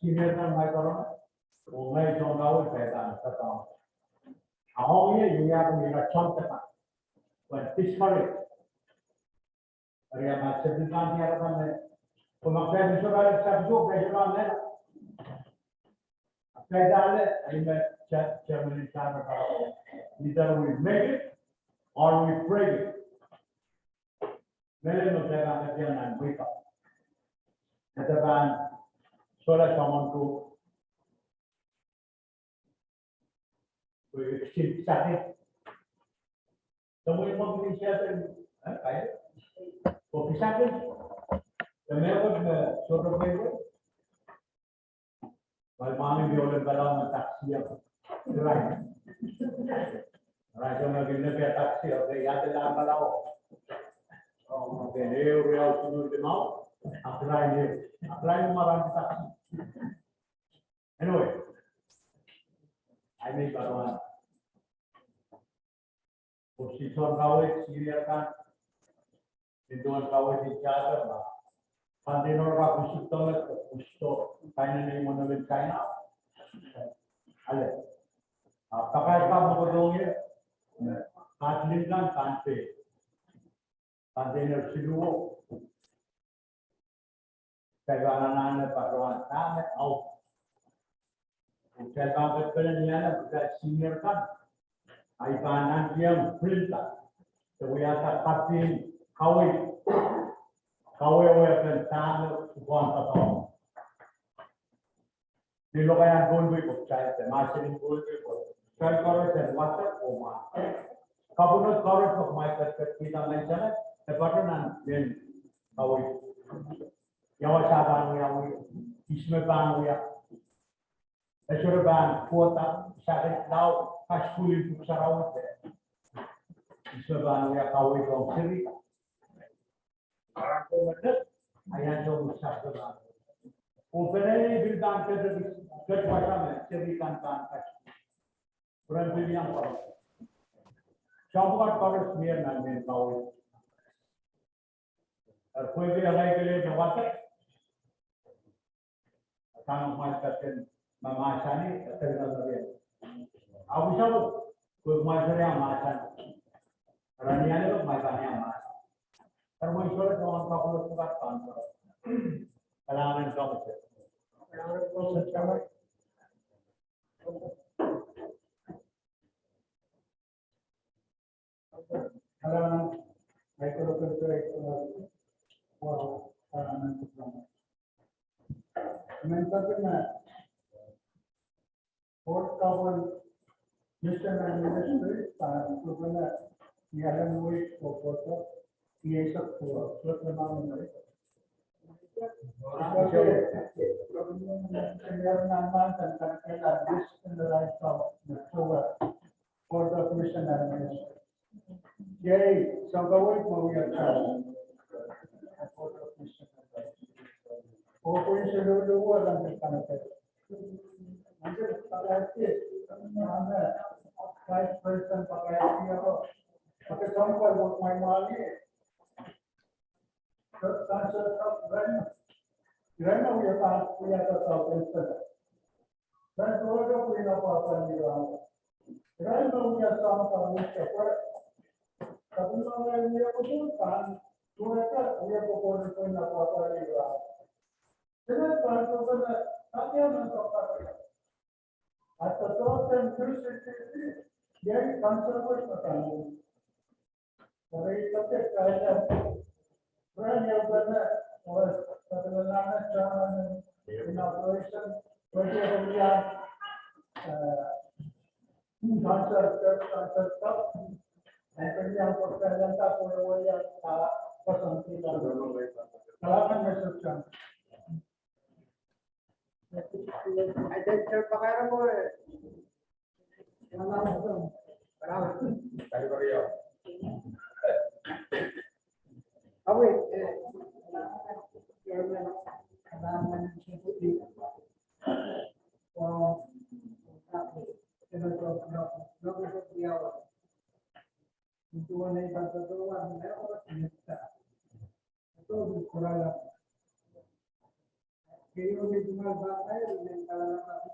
Senior kan mai korona. Oh ngehi soangen kaweid pahn pahn pahn. Ahng ie, ie ahpw ira soangen pahn. Pwe discourage. Eri ma se pil pahn diar pahn me. Pwe ma kitail pil sohte pahn sahpw sohte pahn sohte pahn me. Kitail ale, ih me Germany sana pahn. Either we make it or we break it. Mehlel me kitail pahn ketiong nan wake up. Kitail pahn sohla soangen tu. Pwe ekis sakit. Soangen mwo pil sakit. Eh, kitail. Pwe pil sakit. Kitail me sohte pahn. Kitail pahn mih olehng palawa me taksi ah. Right. Right, so me pil ne pia taksi, okay, ia de lah palawa. Oh, okay, ne uri au sulu de mau. Apply ne. Apply me maran taksi. Anyway, I made that one. Pwe soangen kaweid, senior kan, nin duwen kaweid in charter ma. Container kan kusuk doanget, kusuk, kainene imwen China. Ale. Ah, pakair kan me kohdohng ie, katlin kan kan pei. Container siluh. Kitail pahn anahne patohwan dahme aud. Kitail pahn ketiket ni ale, kitail senior kan. Ahi pahn nantihong printer. Se wiahda kaping kawei. Kawehwehpen dahme pwukoahn patohwan. Ni lokaiahn Pohnpei ko, kitail de mahsen en Pohnpei ko, kitail koaros en wasa ko ma. Kapwunod koaros ko ma, kitail kitail kihda menseng, e patohwan nan mehn kaweid. Ia wasa pahn wia, wia, ihs me pahn wia. E sohte pahn kohda, sakit lao, kasukuhl en pwuhk sarawi de. Ihs me pahn wia kaweid ong seri. Ahi ansou me sahpw pahn. Oh pene pil pahn kete, kete wasa me, seri kan pahn kat. Pwuren pil iang pahn. Soahng pwukat koaros mie nan mehn kaweid. Eh, pwehki ahi kelehpw wasa. Sang mwail ketin, ma mahsanih, ketin ma mahsanih. Ahi wasa, pwe mwail seri ah mahsanih. Rani ale pwe mwail seri ah mahsanih. Eri mwein sohla soangen kapwunod pwukat pahn. Kalahngan en Kauno. Kalahngan, ahi kolokolok, eh, wa, kalahngan, kalahngan. Menseng me Board govern mission and ministry, uh, to run a, ni alen wik ko koto, ni eisek duwau, so the memory. Senior nan man kan kan kan list in the right of the power. Board of Mission and Ministry. Iei soahng kaweid me wia kan. Board of Mission and Ministry. Oh pwihn siluh luwet nan pil kanekehla. Nan pil kanekehla. Nan Vice President pakairki ako. Pakairki ako, wot mai mali. Church Council of Reno. Reno wia kan, wia kan South Eastern. Reno wia kan wia apwahpwalih rahn. Reno wia soahng kan wia kan. Tapi soahng kan wia kan, wia kan wia kan apwahpwalih rahn. Sehse pahn tohpene, tapi nan tohpene. At the top and two sixty-three, iei council wet me kan. Eri ih pahn ketiket kaidehn, Brian Eugene, oh, President Nana Chairman, inauguration, pwehki wia, eh, council, church council, and pwehki wia, pwehki wia, ah, person, kalahngan me sohte.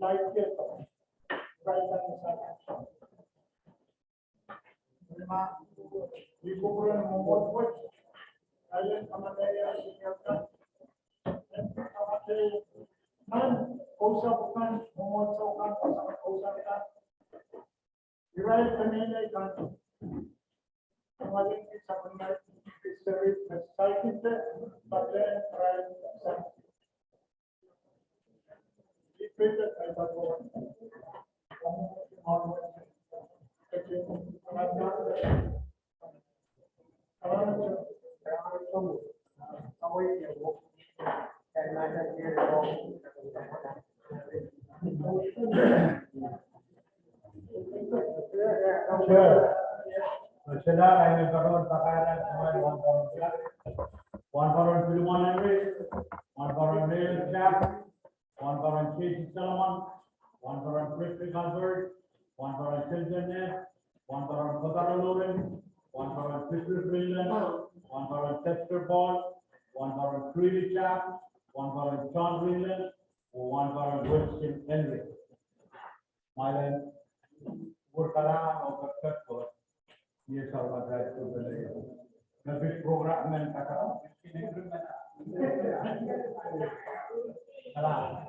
laid kei, irail kan me saikinte. Ih kupwuren mwomwohd wet, irail en kamadeiong senior kan, en kamadeiong nan kousapw kan, mwomwohdiso kan, kousapw kan, irail peneinei kan, kamadeiong sapwellime seri me saikinte, patehng irail saikinte. Sure. Sila, I will pardon Pakara, Samuel, Wahnporon Jack, Wahnporon Philemon Henry, Wahnporon Neil Jack, Wahnporon J C Solomon, Wahnporon Frederick Albert, Wahnporon Clinton Ned, Wahnporon Kotaro Loren, Wahnporon Patrick Rillen, Wahnporon Dexter Paul, Wahnporon Greeley Jack, Wahnporon John Rillen, oh Wahnporon Winston Henry. Mailen, wurkala, oh kekek ko. Yes, our drive to the lake. The big program men kata. Kala.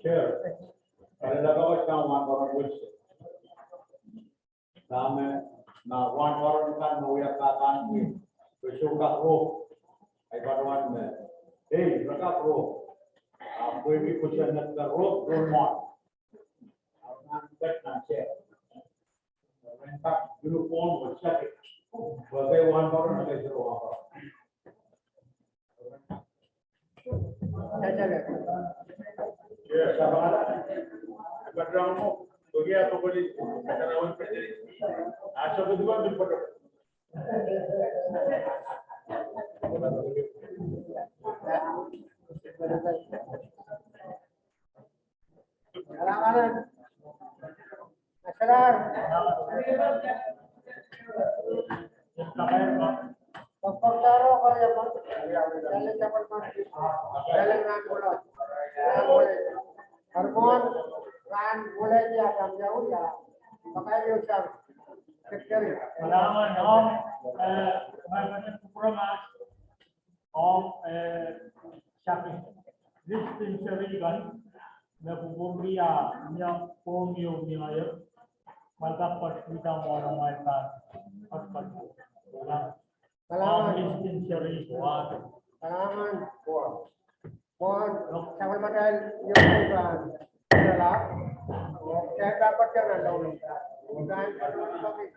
Sure. Kalahngan, Wahnporon Wilson. Dahme, ma wahnporon kan me wia pahpa, pwe soh kak roh. Ahi patohwan me, ei, re kak roh. Ahpw pwehki pwoson en kak roh, roh mwohn. Ahpw nan ket nan chair. Ren kak uniform oh jacket. Pwe kei wahnporon, kei sero wahnporon. Kalahngan, ong, eh, ong, eh, sapis, sapis seri kan, me pwupwurki ah mie, pwong ieu mie, mwail kak patohwan mwohn mwail kan, patohwan. Kalahngan. Kalahngan. Ong listin seri, pwong. Kalahngan, pwong. Pwong, sapwellimatail ieu kan, sela, oh, sehda patohwan nan laulung. Kan, kan, kan, kan.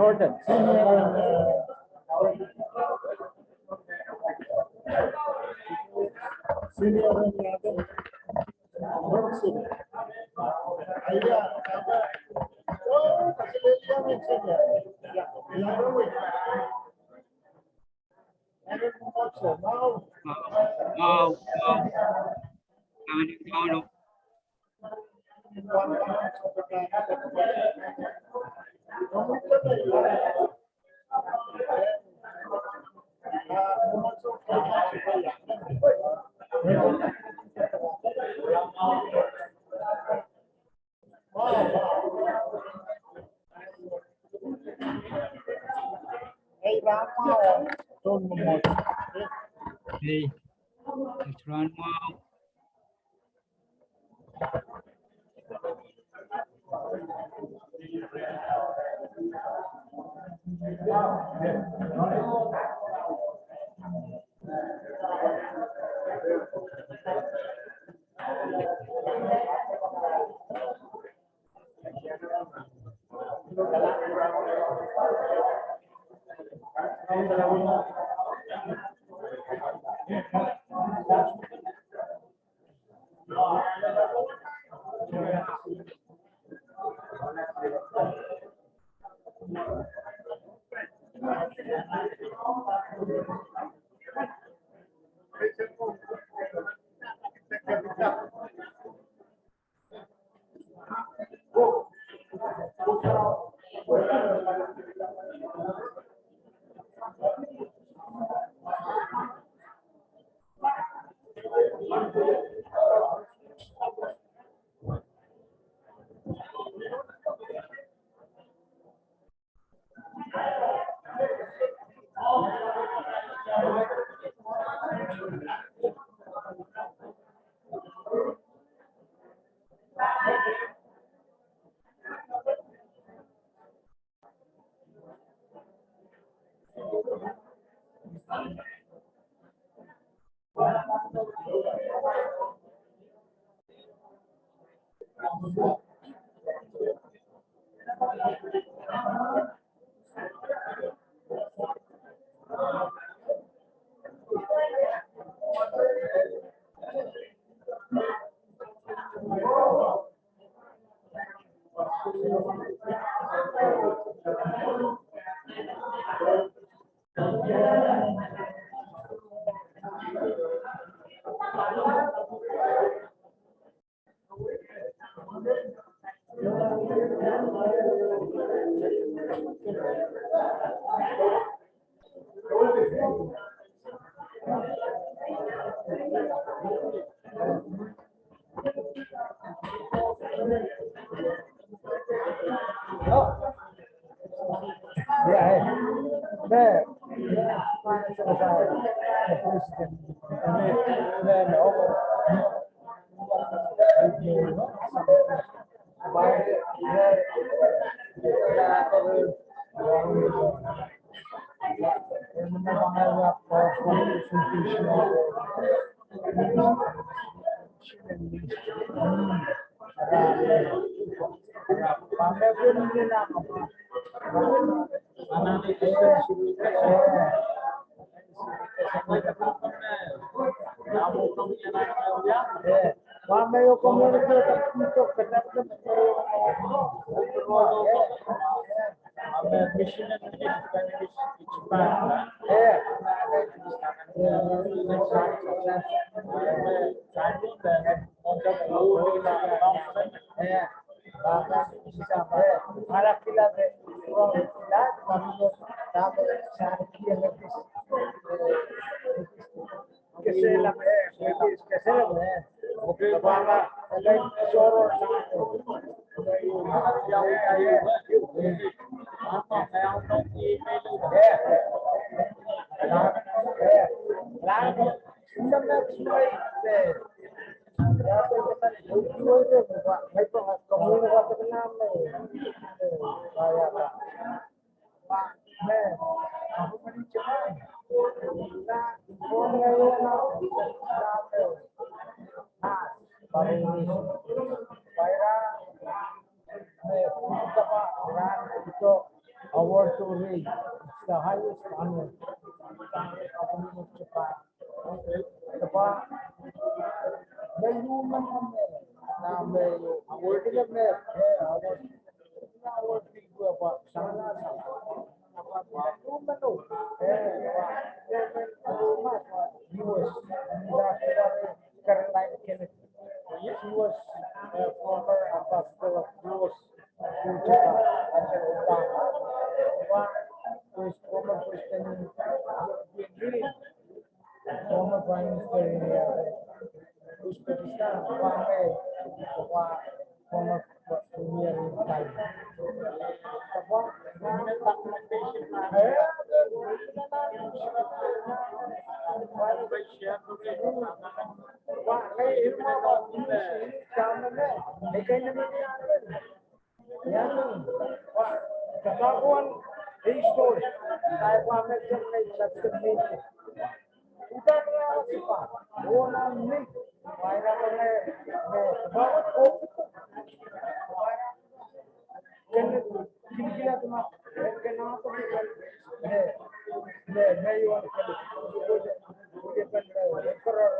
Jordan. Senior Madam. Wow, wow. Hey, it's run wow. Award to Ray. It's the highest honor. Japan. Kapa, me lumen me, na me, award me, eh, award, award, apa, sana, apa, me lumen, eh, apa, U S, Caroline Kennedy. She was a former ambassador of U S to Japan under Obama. Obama was former president in European Union. Former Prime Minister in, uh, Uzbekistan, former, former Premier in Thailand. Kakawan ei story. Kaipa me se me se me. Udan ya sipa. Ona ni. Waira me me. Bawa kofi. Waira. Kene kilkila tuma. Kene na to me. Me me me yuan kene. Kene kene. Kene kene.